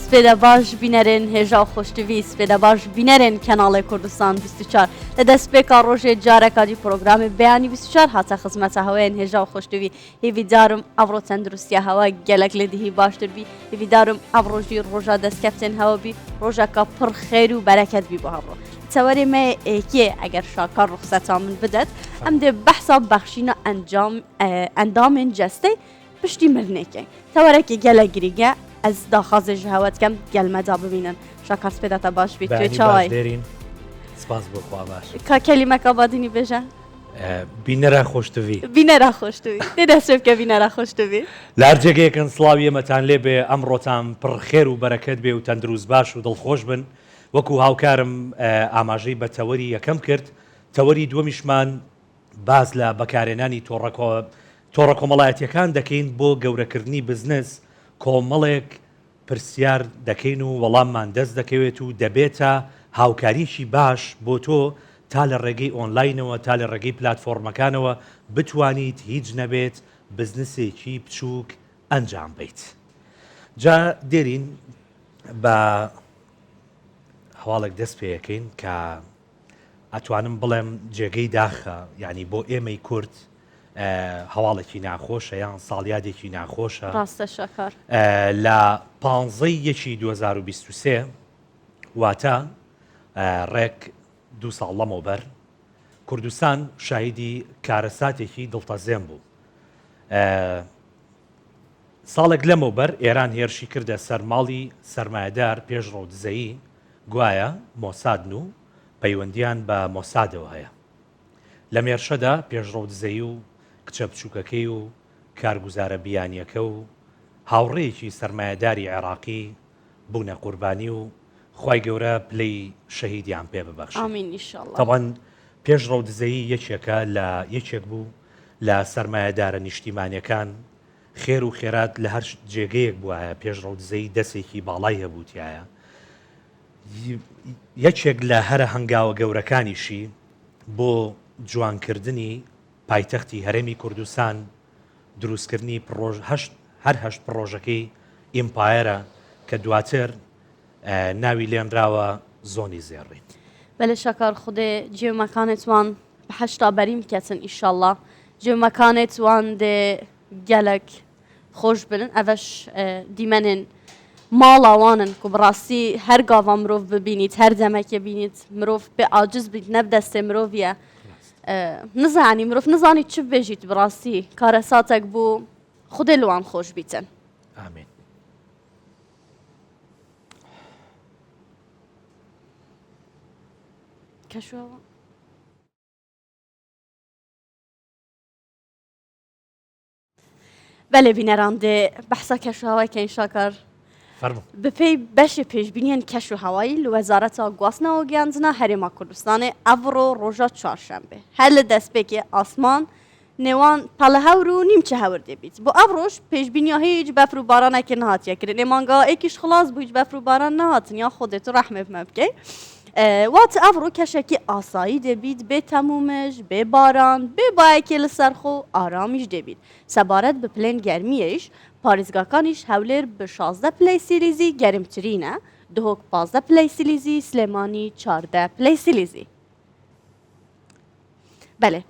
سپێدە باش بینەرێن هێژا و خۆشتوی سپێدە باش بینەرێن کەناڵێ کوردستان 24 لە دەستپێکا ڕۆژێ جارەکادی پرۆگرامێ بەیانی 24 هاتە خزمەتە هەوەیەن هێژا و خۆشتوی هیویدارم ئەڤڕۆ تەندروستیا هەوا گەلەک لە دهی باشتر بی هیویدارم ئەڤڕۆژی ڕۆژا دەستکەفتێن هەوە بی ڕۆژەکە پڕ خێر و بەرەکەت بی بۆ هەڤڕۆ تەوەرێ مە ئێکێ ئەگەر شاکار ڕوخسەتا من بدەت ئەم دێ بەحسا بەخشینە ئەنجام ئەندامێن جەستەی پشتی مردنێکێ تەوەرەکی گەلە گریگە ئەز داخوازێ ji hewe dikem gel me da bimînin. Şakar spêda te baş bî. Tu بەیانی باش çawayî؟ دێرین سپاس بۆ خوا باش. Ka kelîmeka badînî bêje. بینەرا خۆشتوی. بینەرا خۆشتوی. دێ دەست پێ بکە بینەرا خۆشتوی. لە هەر جێگەیەکن سڵاوی ئێمەتان لێ بێ ئەمڕۆتان پڕ خێر و بەرەکەت بێ و تەندروست باش و دڵخۆش بن وەکو هاوکارم ئاماژەی بە تەوەری یەکەم کرد تەوەری دووەمیشمان باس لە بەکارهێنانی تۆڕە کۆمەڵایەتیەکان دەکەین بۆ گەورەکردنی بزنس، کۆمەڵێک پرسیار دەکەین و وەڵاممان دەست دەکەوێت و دەبێتە هاوکاریەکی باش بۆ تۆ تا لە ڕێگەی ئۆنلاینەوە تا لە ڕێگەی پلاتفۆڕمەکانەوە بتوانیت هیچ نەبێت بزنسێکی بچووک ئەنجام بەیت. جا دێرین بە هەواڵێک دەست پێەکەین کە ئەتوانم بڵێم جێگەی داخە یانی بۆ ئێمەی کورد هەواڵێکی ناخۆشە یان ساڵیادێکی ناخۆشە ڕاستە شەکار لە پانزەی یەکی 2023 واتە ڕێک دوو ساڵ لەمەوبەر کوردستان شاهیدی کارەساتێکی دڵتەزێن بوو. ساڵێک لەمەوبەر ئێران هێرشی کردە سەر ماڵی سەرمایەدار پێشڕەو دزەیی، گوایە مۆسادن و پەیوەندییان بە مۆسادەوە هەیە. لەم هێرشەدا پێشڕەو دزەیی و کچە بچووکەکەی و کارگوزارە بیانییەکە و هاوڕێیەکی سەرمایەداری عێراقی بوونە قوربانی و خوای گەورە پلەی شەهیدیان پێ ببەخشێ. ئامین ان شاء اللە. تەبعەن پێشڕەو دزەیی یەکێکە لە یەکێک بوو لە سەرمایەدارە نیشتیمانیەکان، خێر و خێرات لە هەر جێگەیەک بوایە پێشڕەو دزەیی دەسێکی باڵای هەبوو تیایا. یەکێک لە هەرە هەنگاوە گەورەکانیشی بۆ جوانکردنی پایتەختی هەرێمی کوردستان دروستکردنی پڕۆژ هەشت هەر هەشت پڕۆژەکەی ئیمپایەرە کە دواتر ناوی لێنراوە زۆنی زێڕین. بەلێ شەکار خودێ جێ و مەکانێت وان بەهەشتا بەریم کەتن ئیشەڵا جێ و مەکانێت وان دێ گەلەک خۆش بن ئەڤەش دیمەنێن ماڵا وانن کو بەڕاستی هەر گاڤا مرۆڤ ببینیت هەر دەمەکێ بینیت مرۆڤ پێ عاجز بیت نە بدەستێ مرۆڤە نزانی مرۆڤ نزانی چ بێژیت بەڕاستی کارەساتێک بوو خودێ لوان خۆش بیتن. ئامین. کەشوهەوا. بەلێ بینەران دێ بەحسا کەشوهەوای کەین شاکار. فەرموو. بەپێی بەشێ پێشبینیەن کەش و هەوایی لە وەزارەتا گواستنەوە گەیاندنا هەرێما کوردستانێ ئەڤڕۆ ڕۆژا چوارشەمبێ هەر لە دەستپێکێ ئاسمان نێوان پەڵەهەور و نیمچە هەور دەبیت بۆ ئەڤڕۆش پێشبینیا هیچ بەفر و بارانێکێ نەهاتیە کرن ئێ مانگا ئێکیش خڵاس بوو هیچ بەفر و باران نەهاتن یا خودێ تو ڕەحمێ بمە بکەی وات ئەڤڕۆ کەشێکی ئاسایی دەبیت بێ تەمومژ بێ باران بێ بایەکێ لەسەر خۆ ئارامیش دەبیت سەبارەت بە پلێن گەرمییش پارێزگاکانیش هەولێر بە 16 پلەی سیلیزی گەرمترینە، دهۆک 15 پلەی سیلیزی، سلێمانی 14 پلەی سیلیزی. بەلێ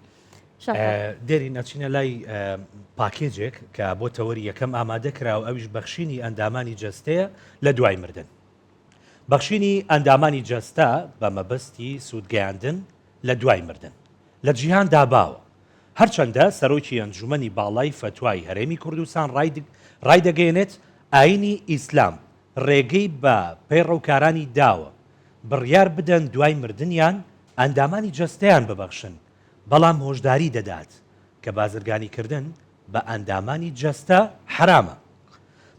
شاکار. دێرین ئەچینە لای پاکێجێک کە بۆ تەوەری یەکەم ئامادە کرا و ئەویش بەخشینی ئەندامانی جەستەیە لە دوای مردن. بەخشینی ئەندامانی جەستە بە مەبەستی سوودگەیاندن لە دوای مردن لە جیهاندا باوە، هەرچەندە سەرۆکی ئەنجومەنی باڵای فەتوای هەرێمی کوردستان ڕایدەگەیەنێت، ئایینی ئیسلام ڕێگەی بە پەیڕەوکارانی داوە بڕیار بدەن دوای مردنیان ئەندامانی جەستەیان ببەخشن، بەڵام هۆشداری دەدات کە بازرگانیکردن بە ئەندامانی جەستە حەرامە.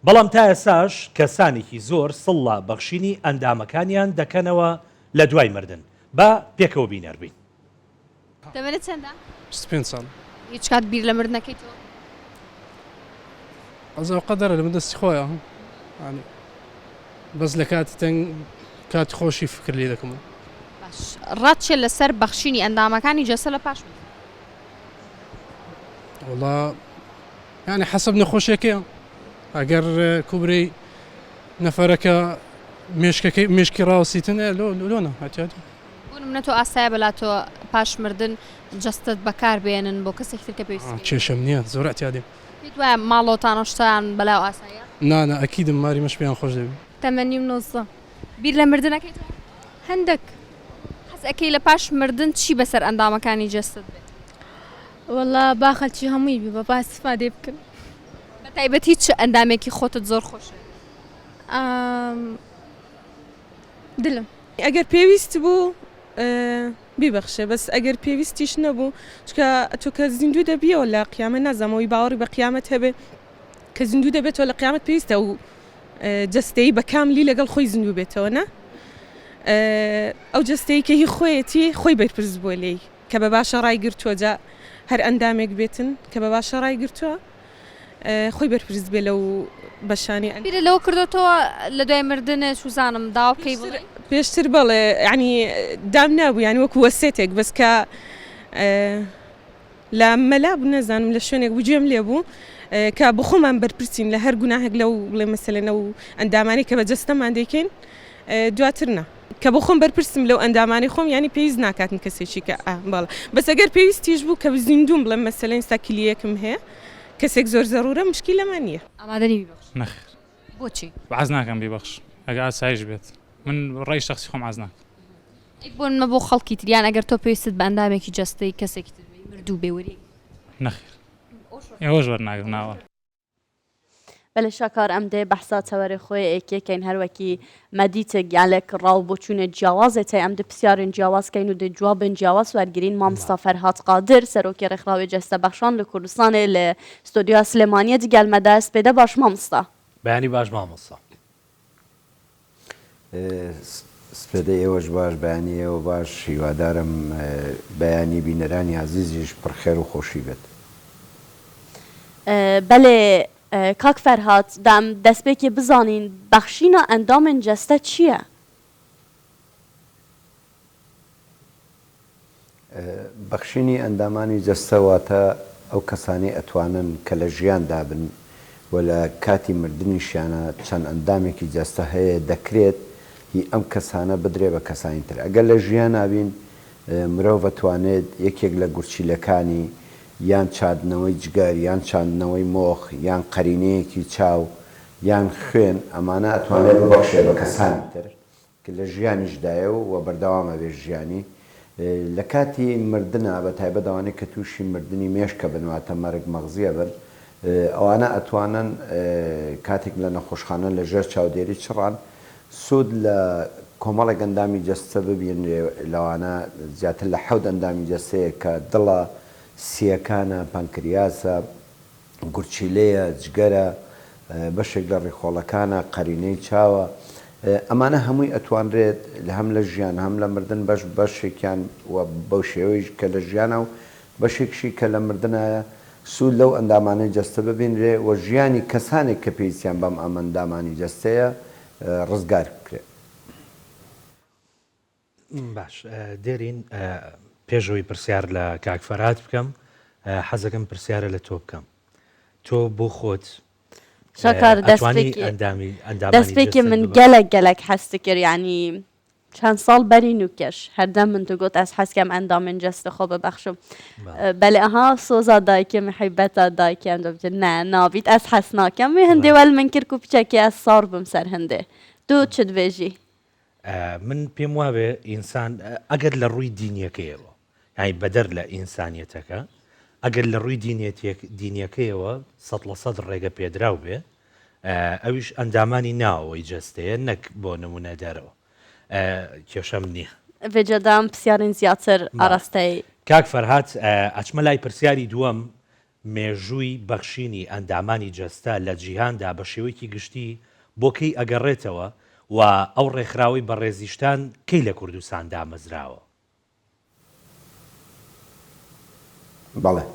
بەڵام تا ئێستاش کەسانێکی زۆر سڵ لە بەخشینی ئەندامەکانیان دەکەنەوە لە دوای مردن. با پێکەوە بینەر بین. تەمەنت چەندە؟ 25 ساڵ. هیچ کات بیر لە مردن ئەکەیتەوە؟ ئەزا قەدەرە لە من دەستی خۆیە یانی بەس لە کاتی تەنگ کاتی خۆشی فکر لێ دەکەم. باش ڕات چیە لەسەر بەخشینی ئەندامەکانی جەستە لە پاش مردن؟ وەڵا یانی حەسەب نەخۆشیەکەیە ئەگەر کوبرەی. نەفەرەکە مێشکەکەی مێشکی ڕاوسیتن ئێ لۆ لۆ نا ئەتیادی. بۆ نمونە تۆ ئاسایە بەلا تۆ پاش مردن جەستەت بەکار بێنن بۆ کەسێکی تر کە پێویستی پێی. کێشەم نیە زۆر ئەتیادیم. پێت وایە ماڵۆتان و شتان بەلاو ئاساییە؟ نا نا ئەکیدم ماری مەش پێیان خۆش دەبی. تەمەنیم 19. بیر لە مردن ئەکەیتەوە؟ هەندەک. حەز ئەکەی لە پاش مردن چی بەسەر ئەندامەکانی جەستەت بێت؟ وەڵا با خەلکی هەمووی بی بە با ئیستفادەی بکەن. بە تایبەتی چ ئەندامێکی خۆتت زۆر خۆشەوێت؟ ئام دلم. ئەگەر پێویست بوو بیبەخشێ بەس ئەگەر پێویستیش نەبوو چونکە ئەتۆ کە زیندوو دەبیەوە لە قیامەت نازانم ئەوەی باوەڕی بە قیامەت هەبێ کە زیندوو دەبێتەوە لە قیامەت پێویستە ئەو جەستەی بە کاملی لەگەڵ خۆی زیندوو بێتەوە نا ئەو جەستەی کە هی خۆیەتی خۆی بەرپرس بووە لێی کە بە باشە ڕایگرتووە جا هەر ئەندامێک بێتن کە بە باشە ڕایگرتووە خۆی بەرپرس بێ لەو بەشانەی. بیرت لەوە کردۆتەوە لە دوای مردنت چوزانم داوا بکەی بڵێی؟ پێشتر بەڵێ یانی دام نابوو یانی وەکو وەسێتێک بەس کە لە مەلا بوو نازانم لە شوێنێک بوو گوێم لێ بوو کە بخۆمان بەرپرسین لە هەر گوناهێک لەو بڵێ مەسەلەن ئەو ئەندامانەی کە بە جەستەمان دەیکەین دواتر نا. کە بۆ خۆم بەرپرسم لەو ئەندامانەی خۆم یانی پێویست ناکاتن کەسێکی کە ئا بەڵێ بەس ئەگەر پێویستیش بوو کە زیندووم بڵێم مەسەلەن ئیستا کلیەکم هەیە کەسێک زۆر زەرورە مشکیلەمان نییە. ئامادە نی بیبەخشی؟ نەخێر. بۆچی؟ عەز ناکەم بیبەخشم ئەگەر ئاسایش بێت من ڕای شەخسی خۆم عەز ناکەم. ئەی بۆ نمە بۆ خەڵکی تر یان ئەگەر تۆ پێویستت بە ئەندامێکی جەستەی کەسێکی تر بێ مردوو بێ وەری ئەگری؟ نەخێر ئێوەش وەرناگرم ناوەڵا. بەلێ شاکار ئەم دێ بەحسا تەوەرێ خۆێ ئێکێ کەین هەر وەکی مە دیتگ یالێک ڕاو بۆچوونێ جیاوازێ تەی ئەم دێ پسیارێن جیاواز کەین و دێ جوابێن جیاواز وەرگرین مامستا فەرهاد قادر سەرۆکی ڕێکخراوێ جەستە بەخشان لە کوردستانێ لە ستۆدیۆیا سلێمانیە دگەل مە دە سپێدە باش مامستا. بەیانی باش مامۆستا. سپێدەی ئێوەش باش، بەیانی ئێوە باش، هیوادارم بەیانی بینەرانی ئازیزیش پڕ خێر و خۆشی بێت. بەلێ کاک فەرهاد، دە ئەم دەسپێکێ بزانین بەخشینا ئەندامێن جەستە چییە؟ بەخشینی ئەندامانی جەستە واتە ئەو کەسانەی ئەتوانن کە لە ژیاندا بن و لە کاتی مردنیشیانا چەند ئەندامێکی جەستە هەیە دەکرێت هی ئەم کەسانە بدرێ بە کەسانی تر ئەگەر لە ژیانا بین مرۆڤ ئەتوانێت یەکێک لە گورچیلەکانی یان چاندنەوەی جگەر یان چاندنەوەی مۆخ یان قەرینەیەکی چاو یان خوێن ئەمانە ئەتوانێت ببەخشێ بە کەسانی تر کە لە ژیانیشدایە و بەردەوام ئەبێت ژیانی لە کاتی مردنا بە تایبەت ئەوانەی کە تووشی مردنی مێشک ئەبن واتە مەرگ مەغزی ئەبن ئەوانە ئەتوانن کاتێک لە نەخۆشخانە لە ژێر چاودێری چڕان سوود لە کۆمەڵێک ئەندامی جەستە ببینرێ لەوانە زیاتر لە حەوت ئەندامی جەستەیە کە دڵە، سییەکانە، پەنکریاسە، گورچیلەیە، جگەرە، بەشێک لە ڕیخۆڵەکانە، قەرینەی چاوە، ئەمانە هەمووی ئەتوانرێت هەم لە ژیان هەم لە مردن بەش بەشێکیان و بەو شێوەیش کە لە ژیانە و بەشێکشی کە لە مردنایە سوود لەو ئەندامانەی جەستە ببینرێ و ژیانی کەسانێک کە پێویستیان بەم ئەمەندامانی جەستەیە ڕزگار بکرێ. باش دێرین پێش ئەوەی پرسیار لە کاک فەرهاد بکەم حەزەکەم پرسیارە لە تۆ بکەم تۆ بۆ خۆت شاکار ئەتوانی ئەندامی ئەندامانی دەستپێکی جەستەت من ببەخشی؟ گەلەک گەلەک حەز دکرد یعنی چەند ساڵ بەری نوکەش هەردەم من دگوت ئەز حەزکەم ئەندامێن جەستە خۆ ببەخشم بەلێ ئەها سۆزا دایکێ محیبەتا دایکێ ئەم دەبێت نە نابیت ئەز حەز ناکەم وێ هەندێ وەل من کرد و پچەکی ئەز ساڕ بم سەر هەندێ تۆ چ دبێژی؟ من پێم وابێ ئینسان ئەگەر لە ڕووی دینیەکەیەوە یانی بەدەر لە ئینسانیەتەکە ئەگەر لە ڕووی دینێتیەک دینیەکەیەوە سەد لە سەد ڕێگە پێدراو بێ ئەویش ئەندامانی ناوەوەی جەستەیە نەک بۆ نمونە دەرەوە کێشەم نییە. ڤێجەدام پرسیارین زیاتر ئاراستەی. کاک فەرهاد ئەچمە لای پرسیاری دووەم مێژووی بەخشینی ئەندامانی جەستە لە جیهاندا بە شێوەیەکی گشتی بۆ کەی ئەگەڕێتەوە و ئەو ڕێکخراوەی بەڕێزیشتان کەی لە کوردستان دامەزراوە؟ بەڵێ.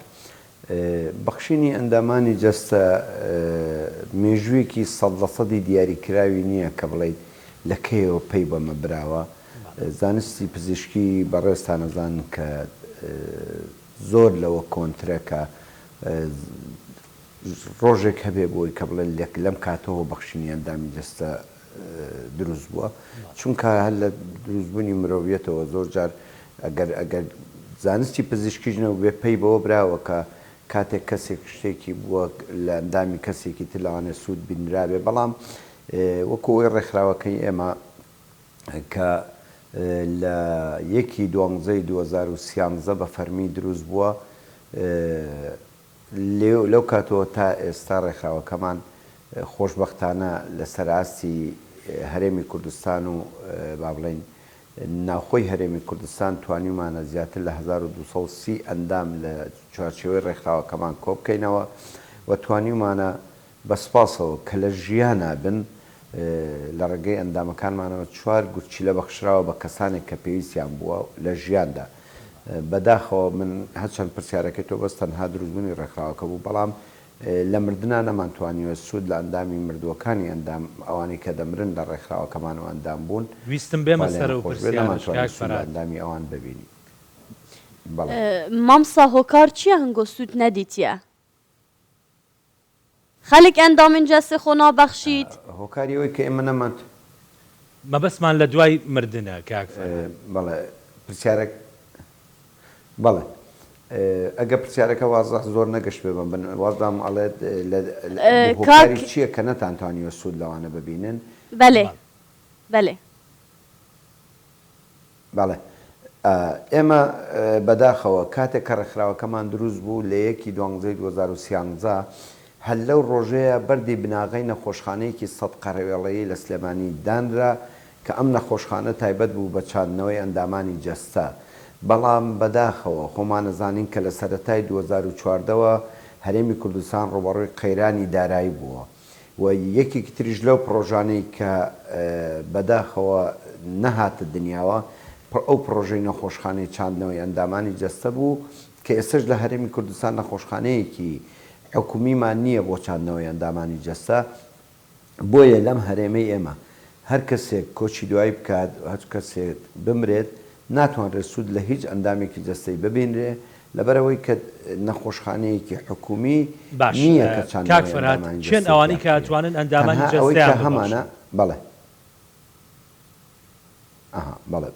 بەخشینی ئەندامانی جەستە مێژوویەکی سەد لە سەدی دیاریکراوی نییە کە بڵێیت لە کەیەوە پەی بەمە براوە. زانستی پزیشکی بەڕێزتان ئەزانن کە زۆر لەوە کۆنترە کە ڕۆژێک هەبێ بۆی کە بڵێن لەک لەم کاتەوە بەخشینی ئەندامی جەستە. دروست بووە چونکە هەر لە دروستبوونی مرۆڤیەتەوە زۆر جار ئەگەر ئەگەر زانستی پزیشکیش نەبووبێ پەی بەوە براوە کە کاتێک کەسێک شتێکی بووە لە ئەندامی کەسێکی تر لەوانەیە سوود بینرابێ بەڵام وەکو ئەوەی ڕێکخراوەکەی ئێمە کە لە یەکی دوانزەی 2013 بە فەرمی دروست بووە لەو کاتەوە تا ئێستا ڕێکخراوەکەمان خۆشبەختانە لەسەر ئاستی هەرێمی کوردستان و با بڵێین ناوخۆی هەرێمی کوردستان توانیومانە زیاتر لە 1230 ئەندام لە چوارچێوەی ڕێکخراوەکەمان کۆبکەینەوە و توانیومانە بە سوپاسەوە کە لە ژیانا بن لە ڕێگەی ئەندامەکانمانەوە چوار گورچیلە بەخشراوە بە کەسانێک کە پێویستیان بووە لە ژیاندا. بەداخەوە من هەرچەند پرسیارەکەی تۆ بەس تەنها دروستبوونی ڕێکخراوەکە بوو بەڵام لە مردنا نەمانتوانیوە سوود لە ئەندامی مردووەکانی ئەندام ئەوانەی کە دەمرن لە ڕێکخراوەکەمان و ئەندام بوون ویستم بێمە خوا لێیان سەر ئەو خۆش بێت پرسیارەش نەمانتوانی کاک سوود لە فەرهاد. ئەندامی ئەوان ببینین. بەڵێ. مامسا هۆکار چیە هەنگۆ سوود نەدیتیە؟ خەلک ئەندامین جەستێ خۆ نابەخشیت. هۆکاری ئەوەی کە ئێمە نەمان. مەبەستمان لە دوای مردنە کاک فەرهاد. بەڵێ پرسیارەک بەڵێ ئەگەر پرسیارەکە وازح زۆر نەگەشتبێ بە من وازدام ئەڵێت لە کاک. هۆکاری چییە کە نەتانتوانیوە سوود لەوانە ببینن؟ بەلێ بەلێ. بەڵێ. ئێمە بەداخەوە کاتێک کە ڕێکخراوەکەمان دروست بوو لە یەکی دوانزەی 2013 هەر لەو ڕۆژەیە بەردی بناغەی نەخۆشخانەیەکی سەد قەرەوێڵەیی لە سلێمانی دانرا کە ئەم نەخۆشخانە تایبەت بوو بە چاندنەوەی ئەندامانی جەستە بەڵام بەداخەوە خۆمان ئەزانین کە لە سەرەتای 2014 وە هەرێمی کوردستان ڕووبەڕووی قەیرانی دارایی بووە و یەکێکی تریش لەو پڕۆژانەی کە بەداخەوە نەهاتە دنیاوە ئەو پڕۆژەی نەخۆشخانەی چاندنەوەی ئەندامانی جەستە بوو کە ئێستەش لە هەرێمی کوردستان نەخۆشخانەیەکی حکومیمان نییە بۆ چاندنەوەی ئەندامانی جەستە بۆیە لەم هەرێمەی ئێمە هەر کەسێک کۆچی دوایی بکات هەر کەسێک بمرێت ناتوانرێت سوود لە هیچ ئەندامێکی جەستەی ببینرێ، لەبەرئەوەی کە نەخۆشخانەیەکی حکوومی باش نییە کە کاک چاندنەوەی فەرهاد ئەندامانی کێن جەستەی ئەوانەی تیا کە بکرێ. ئەتوانن ئەندامانی تەنها ئەوەی کە جەستەیان هەمانە ببەخشن؟ بەڵێ. ئەها بەڵێ.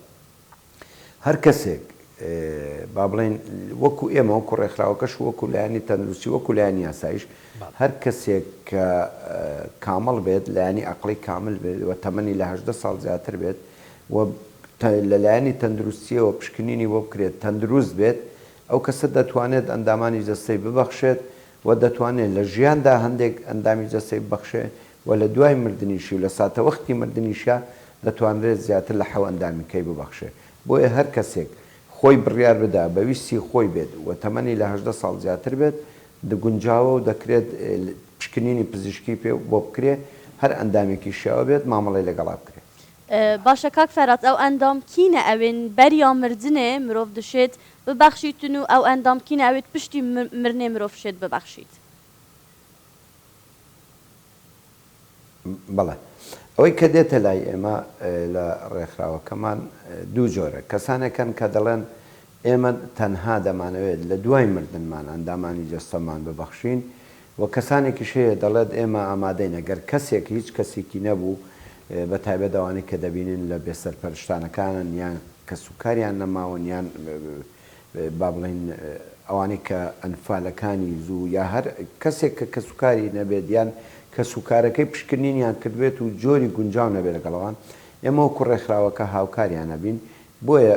هەر کەسێک با بڵێین وەکو ئێمە وەکو ڕێکخراوەکەش و وەکو لایەنی تەندروستی وەکو لایەنی یاسایش هەر کەسێک کە کامڵ بێت لایەنی ئەقڵی کامل بێت و تەمەنی لە 18 ساڵ زیاتر بێت و لە لایەنی تەندروستییەوە پشکنینی بۆ بکرێت تەندروست بێت، ئەو کەسە دەتوانێت ئەندامانی جەستەی ببەخشێت و دەتوانێت لە ژیاندا هەندێک ئەندامی جەستەی ببەخشێ و لە دوای مردنیشی و لە ساتەوەختی مردنیشیا دەتوانرێت زیاتر لە حەو ئەندامیکەی ببەخشێ. بۆیە هەر کەسێک خۆی بڕیار بدا بە ویستی خۆی بێت و تەمەنی لە 18 ساڵ زیاتر بێت گونجاوە و دەکرێت پشکنینی پزیشکی پێ بۆ بکرێ هەر ئەندامێکی شیاو بێت مامەڵەی لەگەڵا بکرێ. باشە کاک فەرات ئەو ئەندام کینە ئەوێن بەریا مردنێ مرۆڤ دشێت ببەخشیتن و ئەو ئەندام کینە ئەوێت پشتی مرنێ مرۆڤ شێت ببەخشیت. بەڵێ. ئەوەی کە دێتە لای ئێمە لە ڕێکخراوەکەمان دوو جۆرە. کەسانێک هەن کە دەڵێن ئێمە تەنها دەمانەوێت لە دوای مردنمان ئەندامانی جەستەمان ببەخشین و کەسانێکیش هەیە دەڵێت ئێمە ئامادەین ئەگەر کەسێک هیچ کەسێکی نەبوو بە تایبەت ئەوانەی کە دەبینن لە بێسەرپەرشتانەکانن یان کەسوکاریان نەماون یان با بڵێین ئەوانەی کە ئەنفالەکانی زوو یا هەر کەسێک کە کەسوکاری نەبێت یان کەسوکارەکەی پشکنینیان کردبێت و جۆری گونجاو نەبێت لەگەڵ ئەوان ئێمە وەکو ڕێکخراوەکە هاوکاریان ئەبین بۆیە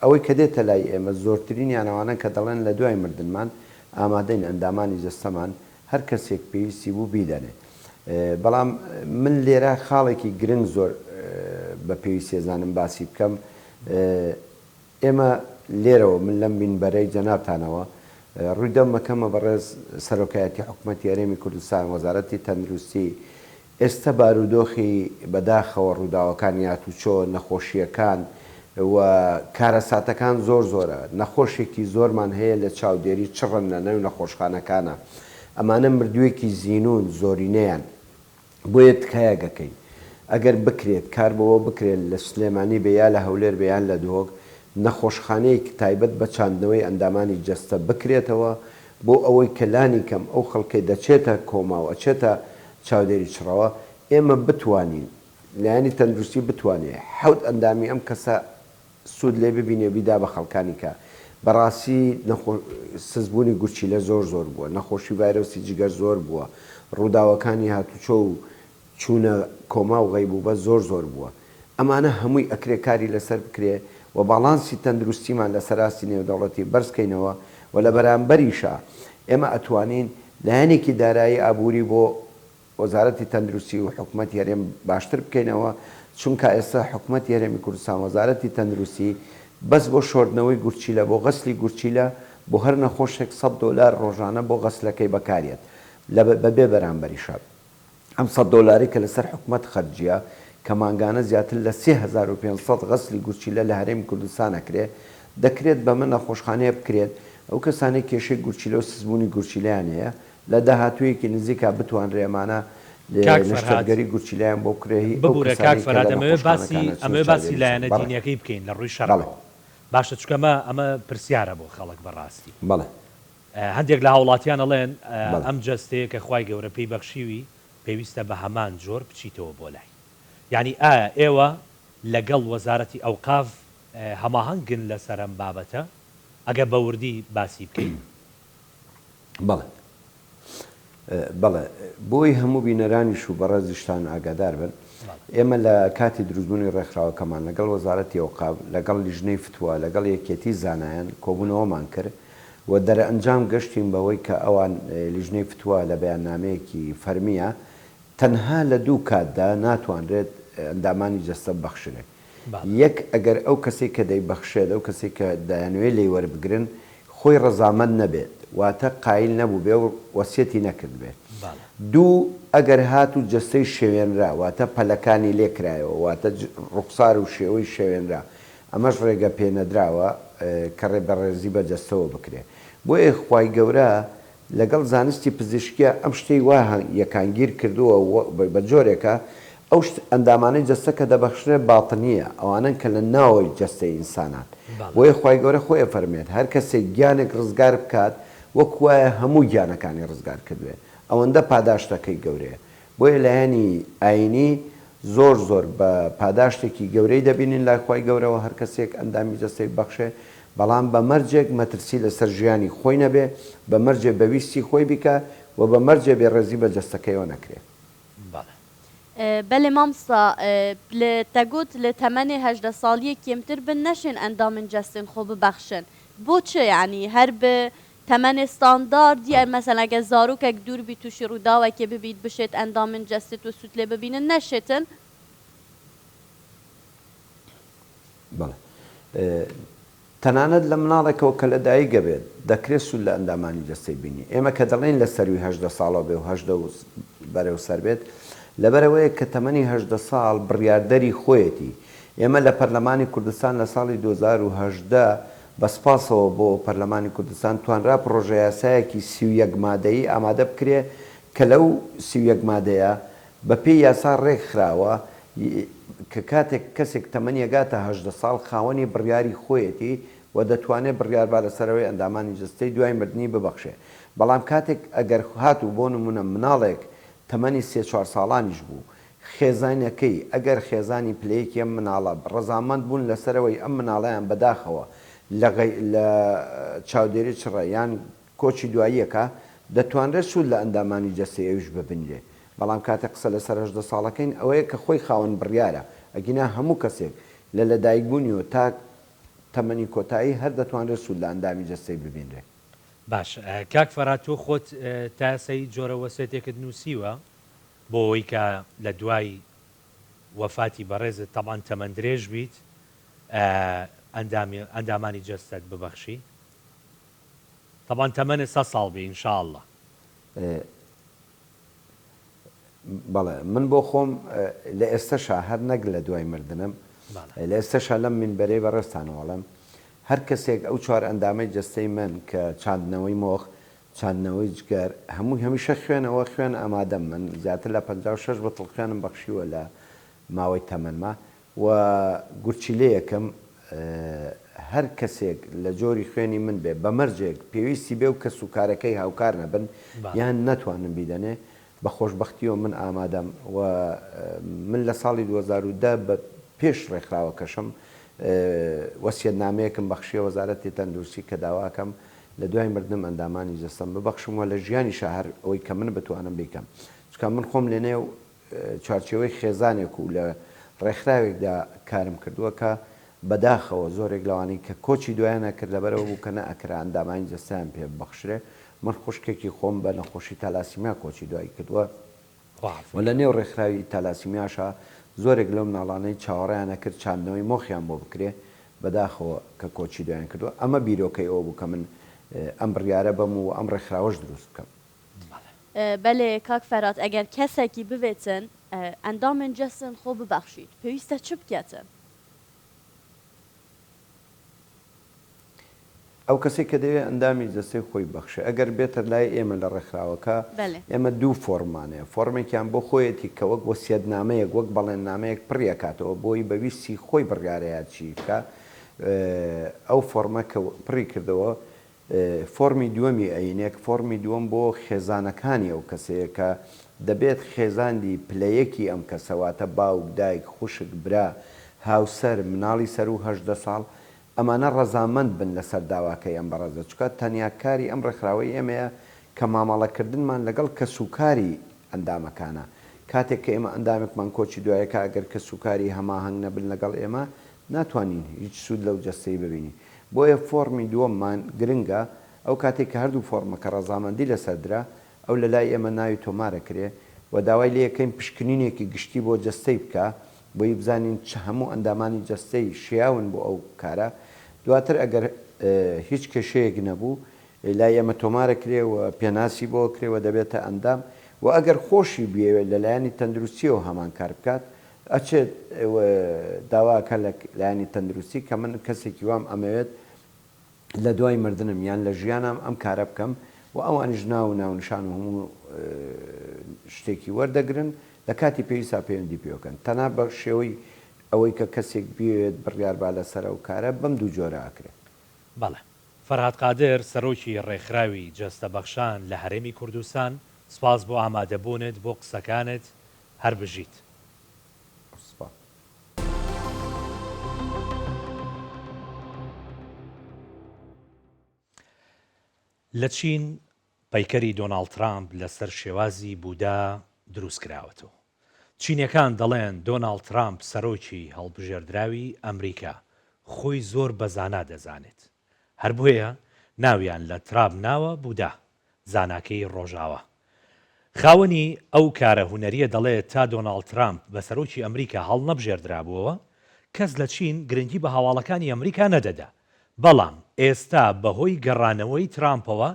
ئەوەی کە دێتە لای ئێمە زۆرترینیان ئەوانەن کە دەڵێن لە دوای مردنمان ئامادەین ئەندامانی جەستەمان هەر کەسێک پێویستی بوو بیدەنێ. بەڵام من لێرە خاڵێکی گرنگ زۆر بە پێویستی ئەزانم باسی بکەم. ئێمە لێرەوە من لەم مینبەرەی جەنابتانەوە ڕووی دەم مەکەمە بەڕێز سەرۆکایەتی حکومەتی هەرێمی کوردستان، وەزارەتی تەندروستی، ئێستە بارودۆخی بەداخەوە ڕووداوەکانی هاتوچۆ، نەخۆشییەکان و کارەساتەکان زۆر زۆرە، نەخۆشێکی زۆرمان هەیە لە چاودێری چڕن لە نێو نەخۆشخانەکانا، ئەمانە مردووێکی زینوون زۆرینەیان، بۆیە تکایەک ئەکەین ئەگەر بکرێت کار بەوە بکرێت لە سلێمانی بێ یا لە هەولێر بێ یان لە دهۆک نەخۆشخانەیەک تایبەت بە چاندنەوەی ئەندامانی جەستە بکرێتەوە بۆ ئەوەی کە لانی کەم ئەو خەڵکەی دەچێتە کۆما و ئەچێتە چاودێری چڕەوە. ئێمە بتوانین لایەنی تەندروستی بتوانێ حەوت ئەندامی ئەم کەسە سوود لێ ببینێ بیدا بە خەڵکانی کە بەڕاستی نەخۆ سستبوونی گورچیلە زۆر زۆر بووە نەخۆشی ڤایرۆسی جگەر زۆر بووە ڕووداوەکانی هاتوچۆ و چوونە کۆما و غەیبوبە زۆر زۆر بووە ئەمانە هەمووی ئەکرێ کاری لەسەر بکرێ و باڵانسی تەندروستیمان لەسەر ئاستی نێودەوڵەتی بەرز کەینەوە و لە بەرامبەریشا ئێمە ئەتوانین لایەنێکی دارایی ئابووری بۆ وەزارەتی تەندروستی و حکومەتی هەرێم باشتر بکەینەوە، چونکا ئێستا حکومەتی هەرێمی کوردستان وەزارەتی تەندروستی بەس بۆ شۆردنەوەی گورچیلە بۆ غەسلی گورچیلە بۆ هەر نەخۆشێک سەت دۆلار ڕۆژانە بۆ غەسلەکەی بەکاریەت لە بەبێ بەرامبەریشە ئەم سەت دۆلارەی کە لەسەر حکومەت خەرجیە کە مانگانە زیاتر لە 3500 غەسلی گورچیلە لە هەرێمی کوردستان ئەکرێ دەکرێت بەمە نەخۆشخانەیە بکرێت ئەو کەسانەی کێشەی گورچیلە و سستبوونی گورچیلەیان هەیە لە داهاتوویەکی نزیکا بتوانرێ ئەمانە کاک فەرهاد نەشتەرگەری گورچیلەیان بۆ بکرێ هی ئەو ببورە کاک کەسانەی کە فەرهاد لە ئەمەوێ باسی نەخۆشخانەکان ئەچنە ئەمەوێ باسی چاودێری لایەنە بەڵێ دینیەکەی بکەین لە ڕووی بەڵێ شەرعەوە باشە چونکە ئەمە ئەمە پرسیارە بۆ خەڵک بەڕاستی بەڵێ هەندێک لە هاوڵاتیان ئەڵێن بەڵێ. ئەم جەستەیە کە خوای گەورە پێی بەخشیوی پێویستە بە هەمان جۆر بچیتەوە بۆ لای یانی ئایا ئێوە لەگەڵ وەزارەتی ئەوقاف هەماهەنگن لەسەر ئەم بابەتە ئەگەر بە وردی باسی بکەین؟ بەڵێ بەڵێ بۆی هەموو بینەرانیش و بەڕێزیشتان ئاگادار بن ئێمە لە کاتی دروستبوونی ڕێکخراوەکەمان لەگەڵ وەزارەتی ئەوقاف لەگەڵ لیژنەی فتوا لەگەڵ یەکێتی زانایان کۆبوونەوەمان کرد و دەرئەنجام گەشتین بەوەی کە ئەوان لیژنەی فتوا لە بەیاننامەیەکی فەرمییە تەنها لە دوو کاتدا ناتوانرێت ئەندامانی جەستە ببەخشرێ. یەک، ئەگەر ئەو کەسەی کە دەیبەخشێت، ئەو کەسەی کە دەیانەوێت لێی وەربگرن، خۆی ڕەزامەند نەبێت، واتە قایل نەبووبێ و وەسیەتی نەکردبێ. دوو، ئەگەر هاتوو جەستەی شێوێنرا، واتە پەلەکانی لێ کرایەوە، واتە ڕوخسار و شێوەی شێوێنرا، ئەمەش ڕێگە پێنەدراوە کە ڕێ بەڕێزی بە جەستەوە بکرێ. بۆیە خوای گەورە لەگەڵ زانستی پزیشکیا ئەم شتەی وا یەکانگیر کردووە و بە جۆرێکە ئەو شت ئەندامانەی جەستە کە دەبەخشرێ باتنییە ئەوانەن کە لە ناوەوەی جەستەی ئینسانان بۆیە خوای گەورە خۆی ئەفەرموێت هەر کەسێک گیانێک ڕزگار بکات وەک وایە هەموو گیانەکانی ڕزگار کردبێ ئەوەندە پاداشتەکەی گەورەیە بۆیە لایەنی ئاینی زۆر زۆر بە پاداشتێکی گەورەی دەبینین لای خوای گەورەوە هەر کەسێک ئەندامی جەستەی ببەخشێ بەڵام بە مەرجێک مەترسی لەسەر ژیانی خۆی نەبێ بە مەرجێ بە ویستی خۆی بیکا و بە مەرجێ بێڕێزی بە جەستەکەیەوە نەکرێ. بەڵێ. بەلێ مامستا لە تە گوت لە تەمەنێ 18 ساڵیێ کێمتر بن نەشێن ئەندامن جەستێن خۆ ببەخشن بۆ چ یانی هەر ب تەمەنێ ستاندارد یە مەسەلەن ئەگەر زارۆکەک دوور بی تووشی ڕووداوەکێ ببیت بشێت ئەندامن جەستت و سوود لێ ببینن نەشێتن؟ بەڵێ تەنانەت لە مناڵێکەوە کە لە دایک ئەبێت دەکرێت سوود لە ئەندامانی جەستەی بینی ئێمە کە دەڵێین لە سەروی 18 ساڵەوە بێ و 18 و بەرەو سەر بێت لەبەرئەوەیە کە تەمەنی 18 ساڵ بڕیاردەری خۆیەتی ئێمە لە پەرلەمانی کوردستان لە ساڵی 2018 بە سپاسەوە بۆ پەرلەمانی کوردستان توانرا پڕۆژەیاسایەکی 31 مادەیی ئامادە بکرێ کە لەو 31 مادەیە بە پێی یاسا ڕێک خراوە کە کاتێک کەسێک تەمەنی ئەگاتە 18 ساڵ خاوەنی بڕیاری خۆیەتی و دەتوانێ بڕیار با لەسەر ئەوەی ئەندامانی جەستەی دوای مردنی ببەخشێ بەڵام کاتێک ئەگەر هاتوو بۆ نموونە مناڵێک تەمەنی سێ چوار ساڵانیش بوو خێزانەکەی ئەگەر خێزانی پلەیەکی ئەم مناڵە ڕەزامەند بوون لەسەر ئەوەی ئەم مناڵەیان بەداخەوە لە لە چاودێری چڕە یان کۆچی دواییەکە دەتوانرێت سوود لە ئەندامانی جەستەی ئەویش ببینرێ بەڵام کاتێک قسە لەسەر 18 ساڵەکەین ئەوەیە کە خۆی خاوەن بڕیارە ئەگینا هەموو کەسێک لە لەدایکبوونیەوە تا تەمەنی کۆتایی هەر دەتوانرێت سوود لە ئەندامی جەستەی ببینرێ. باش کاک فەرهاد تۆ خۆت تا ئێستا هیچ جۆرە وەسێتێکت نووسیوە؟ بۆ ئەوەی کە لە دوای وەفاتی بەڕێزت تەبعەن تەمەن درێژ بیت ئەندامی ئەندامانی جەستەت ببەخشی تەبعەن تەمەنت سە ساڵ بی ان شاء اللە. بەڵێ من بۆ خۆم لە ئێستەشا هەر نەک لە دوای مردنم لە ئێستەشا لەم مینبەرەی بەڕێزتانەوە ئەڵێم هەر کەسێک ئەو چوار ئەندامەی جەستەی من کە چاندنەوەی مۆخ چاندنەوەی جگەر هەمووی هەمیشە خوێنەوە خوێن ئامادەم من زیاتر لە 56 بتڵ خوێنم بەخشیوە لە ماوەی تەمەنما و گورچیلەیەکم هەر کەسێک لە جۆری خوێنی من بێ بە مەرجێک پێویستی بێ و کەسوکارەکەی هاوکار نەبن یان نەتوانن بیدەنێ. بە خۆشبەختیەوە من ئامادەم و من لە ساڵی 2010 بە پێش ڕێکخراوەکەشم وەسیەتنامەیەکم بەخشیە وەزارەتی تەندروستی کە داواکەم لە دوای مردنم ئەندامانی جەستەم ببەخشم و لە ژیانیشا هەر ئەوەی کە من بتوانم بیکەم چونکە من خۆم لەنێو چوارچێوەی خێزانێک و لە ڕێکخراوێکدا کارم کردووە کە بەداخەوە زۆرێک لەوانەی کە کۆچی دوایان ئەکرد لەبەرئەوە بوو کە نەئەکرا ئەندامانی جەستەیان پێ ببەخشرێ، من خوشکێکی خۆم بە نەخۆشی تالاسیمیا کۆچی دوایی کردووە و لە نێو ڕێکخراوی تالاسیمیاشا زۆرێک لەو مناڵانەی چاوەڕێیان ئەکرد چاندنەوەی مۆخیان بۆ بکرێ بەداخەوە کە کۆچی دوایان کردووە، ئەمە بیرۆکەی ئەوە بوو کە من ئەم بڕیارە بەم و ئەم ڕێکخراوەش دروست بکەم. بەلێ کاک فەرات ئەگەر کەسەکی بڤێتن ئەندامێن جەستن خۆ ببەخشیت پێویستە چ بکەتن؟ ئەو کەسەی کە دەیەوێت ئەندامی جەستەی خۆی ببەخشێ ئەگەر بێتە لای ئێمە لە ڕێکخراوەکە ئێمە دوو فۆڕممان هەیە فۆڕمێکیان بۆ خۆیەتی کە وەک وەسیەتنامەیەک وەک بەڵێننامەیەک پڕی ئەکاتەوە بۆی بە ویستی خۆی بڕیارەیە چی بکا ئەو فۆڕمە کە پڕی کردەوە فۆڕمی دووەمی ئەینێک، فۆڕمی دووەم بۆ خێزانەکانی ئەو کەسەیە کە دەبێت خێزاندی پلە یەکی ئەم کەسە واتە باوک، دایک، خوشک، برا، هاوسەر، مناڵی سەروو 18 ساڵ ئەمانە ڕەزامەند بن لەسەر داواکەی ئەم بەڕێزە چونکە تەنیا کاری ئەم ڕێکخراوەی ئێمەیە کە مامەڵەکردنمان لەگەڵ کەسوکاری ئەندامەکانە کاتێک کە ئێمە ئەندامێکمان کۆچی دوایەکە ئەگەر کەسوکاری هەماهەنگ نەبن لەگەڵ ئێمە ناتوانین هیچ سوود لەو جەستەی ببینین بۆیە فۆڕمی دووەممان گرنگە، ئەو کاتەی کە هەردوو فۆڕمەکە ڕەزامەندی لەسەر درا، ئەو لە لای ئێمە ناوی تۆمارەکرێ و داوای لێ ئەکەین پشکنینێکی گشتی بۆ جەستەی بکا بۆی بزانین چ هەموو ئەندامانی جەستەی شیاون بۆ ئەو کارە، دواتر ئەگەر هیچ کێشەیەک نەبوو لای ئێمە تۆمارەکرێ و پێناسی بۆ ئەکرێ و دەبێتە ئەندام و ئەگەر خۆشی بیەوێت لە لایەنی تەندروستیەوە هەمان کار بکات ئەچێت و داوا ئەکات لە لایەنی تەندروستی کە من کەسێکی وام ئەمەوێت لە دوای مردنم یان لە ژیانام ئەم کارە بکەم و ئەوانیش ناو و ناونیشان و هەموو شتێکی وەردەگرن لە کاتی پێویستا پەیوەندی پێوەکەن تەنها بە شێوەی ئەوەی کە کەسێک بیەوێت بڕیار با لەسەر ئەو کارە بەم دوو جۆرە ئەکرێت. بەڵێ. فەرهاد قادر، سەرۆکی ڕێکخراوی جەستەبەخشان لە هەرێمی کوردستان، سپاس بۆ ئامادەبوونت، بۆ قسەکانت، هەر بژیت. سپاس. لە چین پەیکەری دۆناڵد ترامپ لەسەر شێوازی بودا دروستکراوەتەوە. چینیەکان دەڵێن دۆناڵد ترامپ سەرۆکی هەڵبژێردراوی ئەمریکا خۆی زۆر بە زانا دەزانێت. هەر بۆیە ناویان لە ترامپ ناوە بودا. زاناکەی ڕۆژاوا. خاوەنی ئەو کارە هونەرییە دەڵێت تا دۆناڵد ترامپ بە سەرۆکی ئەمریکا هەڵنەبژێردرابووەوە، کەس لە چین گرنگی بە هەواڵەکانی ئەمریکا نەدەدا، بەڵام ئێستا بەهۆی گەڕانەوەی ترامپەوە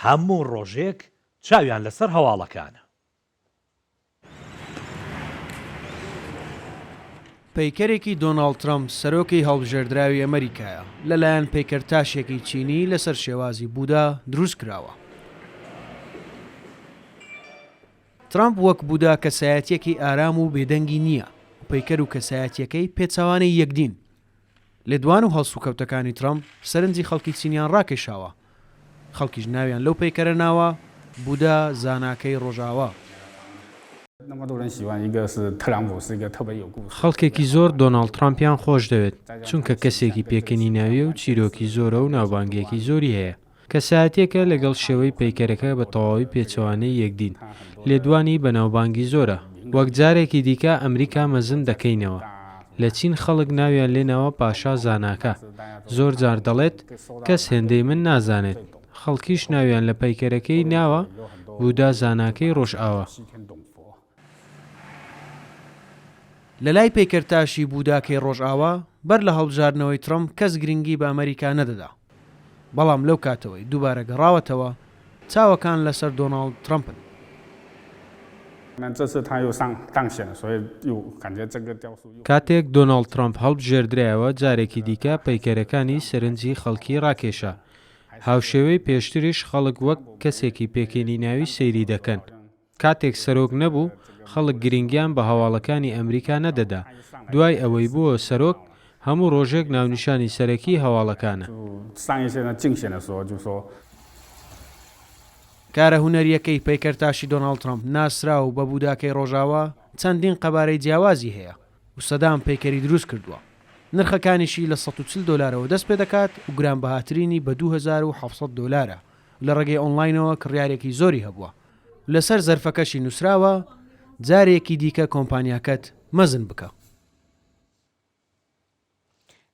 هەموو ڕۆژێک چاویان لەسەر هەواڵەکانە. پەیکەرێکی دۆناڵد ترەمپ، سەرۆکی هەڵبژێردراوی ئەمریکایە، لەلایەن پەیکەرتاشێکی چینی لەسەر شێوازی بودا دروستکراوە. ترەمپ وەک بودا کەسایەتییەکی ئارام و بێدەنگی نییە و پەیکەر و کەسایەتییەکەی پێچەوانەی یەکدین. لێدوان و هەڵسوکەوتەکانی ترەمپ سەرنجی خەڵکی چینیان ڕاکێشاوە، خەڵکیش ناویان لەو پەیکەرە ناوە، بودا زاناکەی ڕۆژئاوا. خەڵکێکی زۆر دۆناڵد ترەمپیان خۆشدەوێت، چونکە کەسێکی پێکەنیناوییە و چیرۆکی زۆرە و ناوبانگێکی زۆری هەیە. کەسایەتییەکە لەگەڵ شێوەی پەیکەرەکە بە تەواوی پێچەوانەی یەکدین. لێدوانی بەناوبانگی زۆرە. وەک جارێکی دیکە ئەمریکا مەزن دەکەینەوە. لە چین خەڵک ناویان لێناوە پاشا زاناکە. زۆر جار دەڵێت، کەس هێندەی من نازانێت. خەڵکیش ناویان لە پەیکەرەکەی ناوە بودا زاناکەی ڕۆژئاوا. لەلای پەیکەرتاشی بوداکەی ڕۆژئاوا، بەر لە هەڵبژاردنەوەی ترەمپ کەس گرنگی بە ئەمریکا نەدەدا. بەڵام لەو کاتەوەی دووبارە گەڕاوەتەوە، چاوەکان لەسەر دۆناڵد ترەمپن. کاتێک دۆناڵد ترەمپ هەڵبژێردرایەوە، جارێکی دیکە پەیکەرەکانی سەرنجی خەڵکی ڕاکێشا. هاوشێوەی پێشتریش خەڵک وەک کەسێکی پێکەنیناوی سەیری دەکەن. کاتێک سەرۆک نەبوو، خەڵک گرنگیان بە هەواڵەکانی ئەمریکا نەدەدا، دوای ئەوەی بووە سەرۆک، هەموو ڕۆژێک ناونیشانی سەرەکیی هەواڵەکانە. کارە هونەرییەکەی پەیکەرتاشی دۆناڵد ترەمپ ناسراو بە بوداکەی ڕۆژاوا چەندین قەبارەی جیاوازی هەیە و سەدان پەیکەری دروست کردووە. نرخەکانیشی لە 140 دۆلارەوە دەست پێدەکات و گرانبەهاترینی بە 2700 دۆلارە و لە ڕێگەی ئۆنلاینەوە کڕیارێکی زۆری هەبووە. لەسەر زەرفەکەشی نووسراوە، جارێکی دیکە کۆمپانیاکەت مەزن بکە.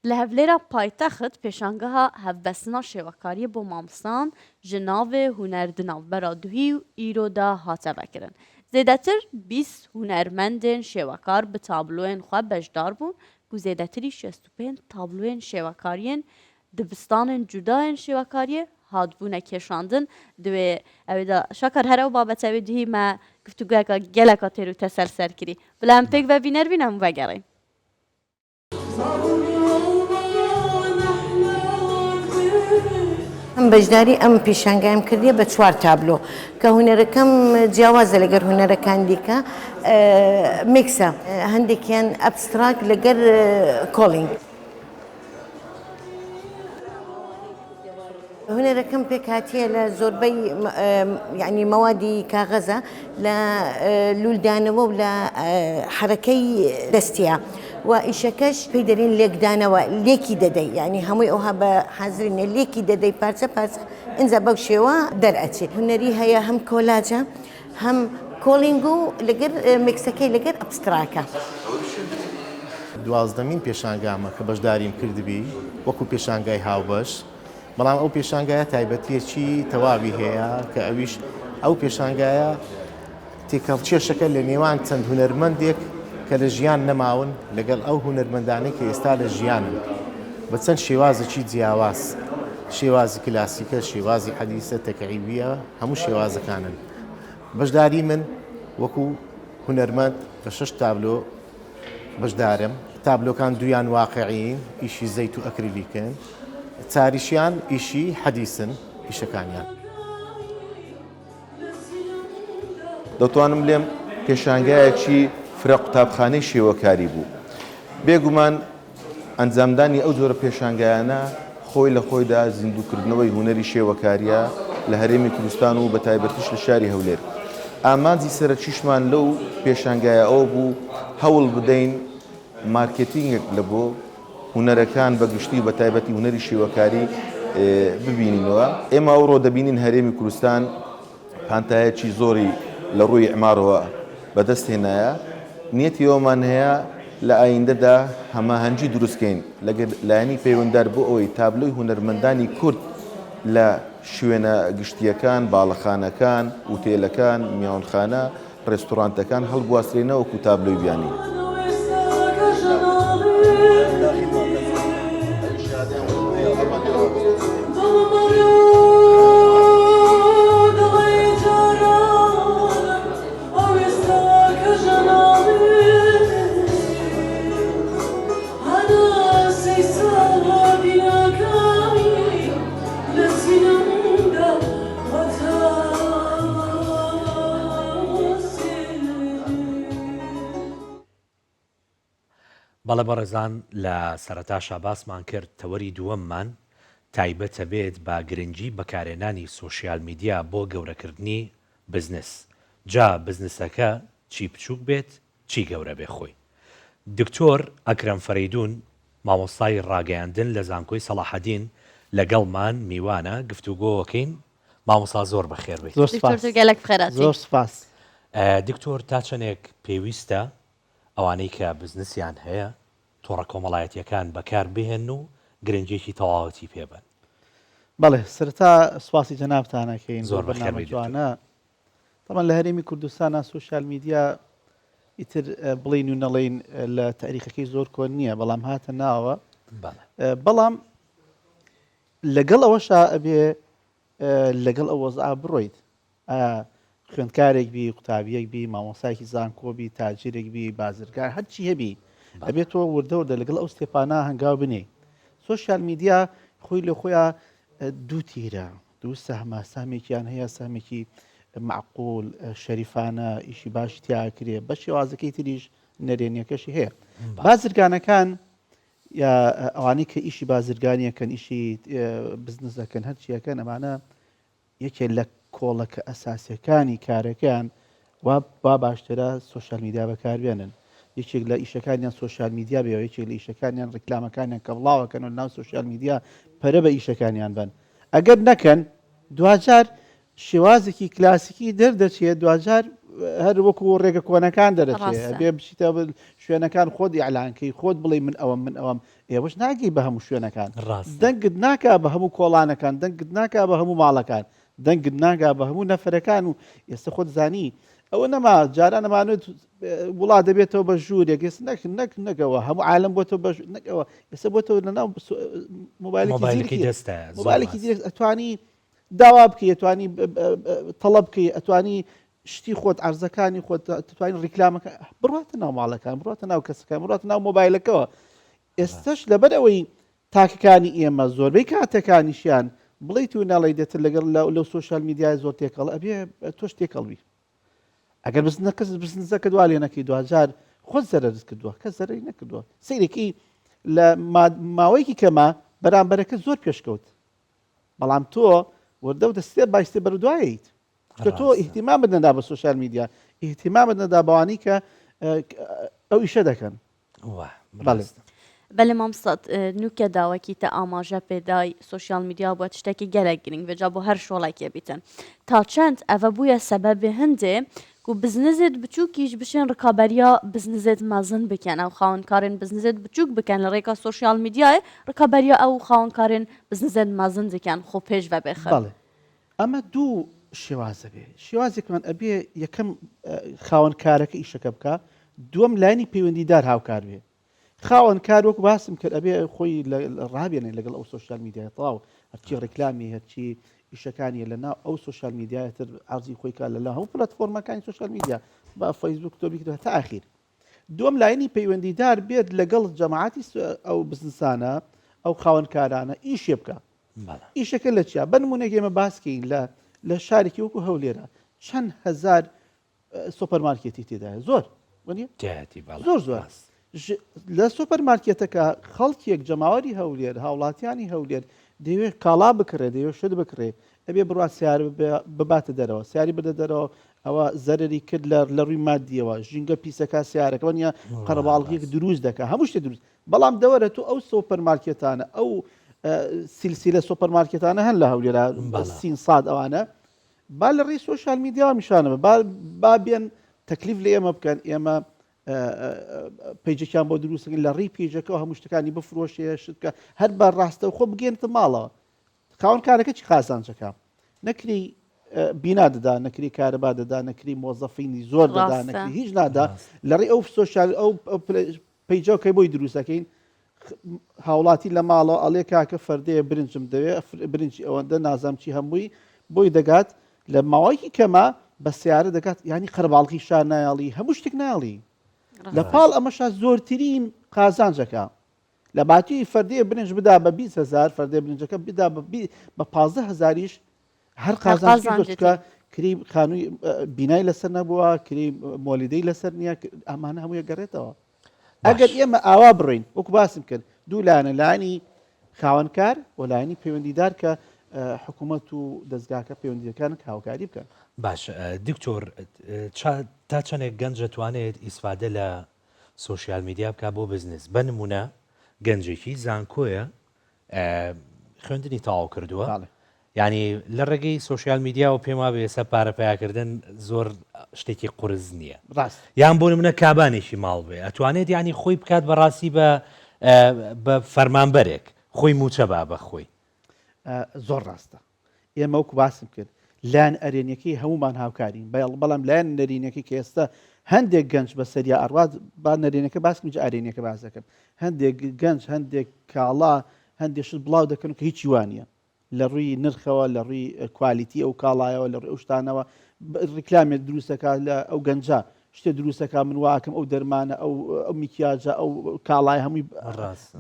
لە هەولێرا پایتەخت پێشانگەها هەڤبەستنا شێوەکارییە بۆ مامۆستان ji navê Huner di navbera duhî û îro de hate vekirin. Zêdetir 20 hunermendên şêwekar bi tabloyên xwe beşdar bûn ku zêdetirî 65 tabloyên şêwekariyên dibistanên cuda yên şêwekariyê hatibûne kêşandin. Di wê ewê de Şakar her ew babete wê duhî me guftûgoyeka geleka têr û tesel ser kirî. Bila em pêk ve bîner bîn em vegerên. من بەشداری ئەم پیشانگایم کردیە بە چوار تابلۆ کە هونەرەکەم جیاوازە لەگەر هونەرەکان دیکە میکسە هەندێکیان abstract لەگەر coloring. هونەرەکەم پێکهاتیە لە زۆربەی یعنی مەوادی کاغەزە لە لولدانەوە و لە حەرەکەی دەستیە و ئیشەکەش پێی دەرێن لێکدانەوە لێکی دەدەی یعنی هەمووی ئەوها بە حازرینە لێکی دەدەی پارچە پارچە ئینجا بەو شێوە دەرئەچێ هونەری هەیە هەم کۆلاجە هەم coloring و لەگەر میکسەکەی لەگەر abstract ە. دوازدەمین پێشانگامە کە بەشداریم کردبی وەکو پێشانگای هاوبەش، بەڵام ئەو پێشانگایە تایبەتیەکی تەواوی هەیە کە ئەویش ئەو پێشانگایە تێکەڵکێشەکە لە نێوان چەند هونەرمەندێک کە لە ژیان نەماون لەگەڵ ئەو هونەرمەندانەی کە ئێستا لە ژیانن بە چەند شێوازێکی جیاواز شێوازی کلاسیکە شێوازی حەدیسە تەکعیبیە هەموو شێوازەکانن بەشداری من وەکو هونەرمەند بە شەش تابلۆ بەشدارم، تابلۆکان دوویان واقعیین، ئیشی زەیت و ئەکریلیکن، چاریشیان ئیشی حەدیسن ئیشەکانیان. دەتوانم بلێم پێشانگایەکی فرە قوتابخانەی شێوەکاری بوو. بێگومان ئەنجامدانی ئەو جۆرە پێشانگایانە خۆی لە خۆیدا زیندووکردنەوەی هونەری شێوەکارییە لە هەرێمی کوردستان و بەتایبەتیش لە شاری هەولێر. ئامانجی سەرەکیشمان لەو پێشانگایە ئەوە بوو هەوڵ بدەین مارکێتینگێک لە بۆ هونەرەکان بە گشتی و بەتایبەتی هونەری شێوەکاری ببینینەوە. ئێمە ئەوڕۆ دەبینین هەرێمی کوردستان پانتایەکی زۆری لە ڕووی ئیعمارەوە بەدەست هێنایە، نیەتی ئەوەمان هەیە لە ئایندەدا هەماهەنگی دروست کەین لەگەل لایەنی پەیوەندار بۆ ئەوەی تابلۆی هونەرمەندانی کورد لە شوێنە گشتییەکان، باڵەخانەکان، ئوتێلەکان، میوانخانە، ڕێستوڕانتەکان هەڵبواسرێ نەوەکو تابلۆی بیانی. بەڵێ بەڕێزان لە سەرەتاشا باسمان کرد تەوەری دووەممان تایبەتە بێت بە گرنگی بەکارهێنانی سۆشیال میدیا بۆ گەورەکردنی بزنس جا بزنسەکە چی بچوک بێت چی گەورە بێ خۆی. دکتۆر ئەکرەم فەرەیدون مامۆستای ڕاگەیاندن لە زانکۆی سەڵاحەدین لەگەڵمان میوانە گفتوگۆکەین مامۆستا زۆر بەخێر بێیت. زۆر سپاس. دکتۆر گەلەک بخێرهاتی. زۆر سپاس. دکتۆر تا چەندێک پێویستە ئەوانەی کە بزنسیان هەیە تۆڕە کۆمەڵایەتیەکان بەکار بهێنن و گرنگیەکی تەواوەتی پێ بەن؟ بەڵێ سەرەتا سپاسی جەنابتان ئەکەین زۆر بەخێر بێی دکتۆر. جوانە تەبعەن لە هەرێمی کوردستانا سۆشیال میدیا ئیتر بڵێین و نەڵێین لە تاریخەکەی زۆر کۆن نییە بەڵام هاتە ناوە بەڵام لەگەڵ ئەوەشا ئەبێ لەگەڵ ئەو وەزعا بڕۆیت ئایا خوێندکارێک بی قوتابیەک بی مامۆسایکی زانکۆ بی تاجرێک بی بازرگان هەرچی هەبی ئەبێت تۆ وردە وردە لەگەڵ ئەو step انە هەنگاو بنێ سۆشیال میدیا خۆی لە خۆیان دوو تیرە دوو سەهمە سامێکیان هەیە سامێکی معقول شەریفانە ئیشی باشی تیاکرێ بە شێوازەکەی تریش نەرێنیەکەشی هەیە بازرگانەکان یا ئەوانەی کە ئیشی بازرگانیەکەن ئیشی بزنس دەکەن هەرچیەکەن ئەمانە یەکێ لە کۆڵەکە ئەساسیەکانی کارەکەیان وا وا باشترە سۆشیال میدیا بەکاربێنن یەکێک لە ئیشەکانیان سۆشیال میدیا بێ یەکێک لە ئیشەکانیان ڕیکلامەکانیان کە بڵاوەکەن و ناو سۆشیال میدیا پەرە بە ئیشەکانیان بن ئەگەر نەکەن دواجار شێوازێکی کلاسیکی دەردەچێت دواجار هەر وەکو ڕێگە کۆنەکان دەرەچێت ئەبێ بچیتە شوێنەکان خۆت ئیعلانکەی خۆت بڵێ من ئەوەم من ئەوەم ئێوەش ناگەی بە هەموو شوێنەکان دەنگت ناکا بە هەموو کۆڵانەکان دەنگت ناکا بە هەموو ماڵەکان دەنگت ناگا بە هەموو نەفرەکان و ئێستا خۆت زانی ئەوە نەما جاران ئەمانوت وڵات دەبێتەوە بە ژوورێک ئێستا نەک نەک نەکەوە هەموو عالم بۆتەوە بە نەکەوە ئێستا بۆتەوە لەناو مۆبایلێکی دەستە مۆبایلێکی زیرەک ئەتوانی داوا بکەی ئەتوانی تەڵەب بکەی ئەتوانی شتی خۆت عەرزەکانی خۆت توانین ڕیکلامەکە بڕاتە ناو ماڵەکان بڕاتە ناو کەسەکان بڕاتە ناو مۆبایلەکەەوە ئێستش لەبەر ئەوەی تاکەکانی ئێمە زۆربەی کاتەکانیشیان بڵیت و نەڵی دێتر لەگەڵ لەو سوۆشال میدیای زۆر تێکەڵ ئەبێ تۆش تێکەڵبی ئەگەر بزنەکەس بزنزەکە دوا لێ نەکەی دواجار خۆت زەرەرت کردووە کە زەرەری نەکردووە سەیرێکی لە ماوەیەکی کەمە بەرامبەرەکە زۆر پێشکەوت بەڵام تۆ وردە وردە step by step بەرەو دواییت چونکە تۆ ئیهتیمامت نەدا بە سۆشیال میدیا ئیهتیمامت نەدا بەوانەی کە ئەو ئیشە دەکەن بەڵێ. بەلێ مامۆستا نوکە داوەکی تە ئاماژە پێدای سۆشیال میدیا بووە تشتێکی گەلەک گرنگ بێ جا بۆ هەر شۆڵێکێ بیتن تا چەند ئەڤە بوویە سەبەبێ هندێ کو بزنزێت بچووکیش بشێن ڕکابەریا بزنزێت مەزن بکەن ئەو خاوەن کارێن بزنزێت بچووک بکەن لە ڕێکا سۆشیال میدیای ڕکابەریا ئەو خاوەن کارێن بزنزێت مەزن دکەن خۆ پێش ڤە بێخن. بەڵێ ئەمە دوو شێواز ئەبێ شێوازێکمان ئەبێ یەکەم خاوەن کارەکە ئیشەکە بکا دووەم لایەنی پەیوەندیدار هاوکار بێ خاوەن کار وەکو باسم کرد ئەبێ خۆی ڕابێنێ لەگەڵ ئەو سۆشیال میدیای تەواو هەرچی ڕیکلامی هەرچی ئیشەکانی لە ناو ئەو سۆشیال میدیای تر عەرزی خۆی کا لە هەموو پلاتفۆرمەکانی سۆشیال میدیا بە فەیسبوک تۆ بیکرێت تا ئاخیر دووەم لایەنی پەیوەندیدار بێت لەگەڵ جەماعەتی ئەو بزنسانە ئەو خاوەنکارانە ئیشێ بکە ئیشەکە لە چیا بە نمونێک ئێمە باسکەین لە لە شارێکی وەکو هەولێرە چەند هەزار سۆپەر مارکێتی تێدایە زۆر زۆر زۆر لە سۆپەر مارکێتەکە خەڵکێک جەماوەری هەولێر هاوڵاتیانی هەولێر دەیەوێت کاڵا بکڕێ دەیەوێت شت بکڕێ ئەبێ بڕوا سیار بباتە دەرەوە سیاری بدە دەرەوە ئەوە زەرری کرد لە لە ڕووی مادیەوە ژینگە پیسەکە سیارەکە نیە قەرەباڵغیەک دروست دەکە هەموو شتێ دروست بەڵام دەوەرە تو ئەو سۆپەر مارکێتانە ئەو سلسلە سۆپەر مارکێتانە هەن لە هەولێرا سین ساد ئەوانە با لە ڕێی سۆشیال میدیاوە نیشانە بە با با بێن تەکلیف لە ئێمە بکەن ئێمە پەیجێکیان بۆ دروستکەین لە ڕێی پەیجەکەەوە هەموو شتەکانی بفرۆشێ شت بکە هەر بە ڕاستەوخۆ بگەێنتە ماڵەوە خاوەن کارەکە چی قازانجەکە نەکری بینا دەدا نەکری کارەبا دەدا نەکری مۆزەفینی زۆر دەدا نەکری هیچ نادا لە ڕێی ئەو سۆشیال ئەو پەیجەکەی بۆی دروستەکەین هاوڵاتی لە ماڵەوە ئەڵێ کاکە فەردەیە برنجم دەوێ برنجی ئەوەندە نازانم چی هەمووی بۆی دەگات لە ماوەیەکی کەمە بە سیارە دەگات ینی قەرباڵغی شار نایاڵی هەموو شتێک ناڵی لە پاڵ ئەمەشا زۆرترین قازانجەکە لە باتی فەردەیە برنج بدا بە 20 هزار فەردەیە برنجەکە بدا بە 15 هزاریش هەر قازانجی زۆر چکە کری خانووی بینای لەسەر نەبووە کری مۆلیدەی لەسەر نییە ئەمانە هەموویە گەڕێتەوە ئەگەر ئێمە ئاوا بڕین وەکو باسم کرد دوو لایەنە لایەنی خاوەنکار و لایەنی پەیوەندیدار کە حکوومەت و دەستگاکە پەیوەندیەکان هاوکاری بکەن باش دکتۆر تا چەندێک گەنج دەتوانێت ئیسفادە لە سۆشیال میدیا بکە بۆ بزنس بە نمونە گەنجێکی زانکۆیە خوێندنی تەواو کردووە یعنی لە ڕێگەی سۆشیال میدیاوە پێم وابێ ئێستا پارە پیاکردن زۆر شتێکی قورس نییە ڕاست یان بۆ منە کابانێکی ماڵ بێ ئەتوانێت ینی خۆی بکات بەڕاستی بە بە فەرمانبەرێک خۆی موچە با بە خۆی زۆر ڕاستە ئێمە وەکو باسم کرد لایەن ئەرێنیەکەی هەمومان هاوکارین بەڵ بەڵام لایەن نەرینەکەی کە ئێستا هەندێک گەنج بەسەریا ئەڕوات با نەرێنەکە باسم جا ئەرێنیەکە باس دەکەم هەندێک گەنج هەندێک کاڵا هەندێک شت بڵاو دەکەن کە هیچی وانە لە ڕووی نرخەوە لە ڕووی کوالیتی ئەو کاڵایەوە لە ڕووی ئەو شتانەوە ڕیکلامێک دروستەکات لە ئەو گەنجە شتێ دروستەکە من واکەم ئەو دەرمانە ئەو ئەو میکیاجە ئەو کاڵای هەمووی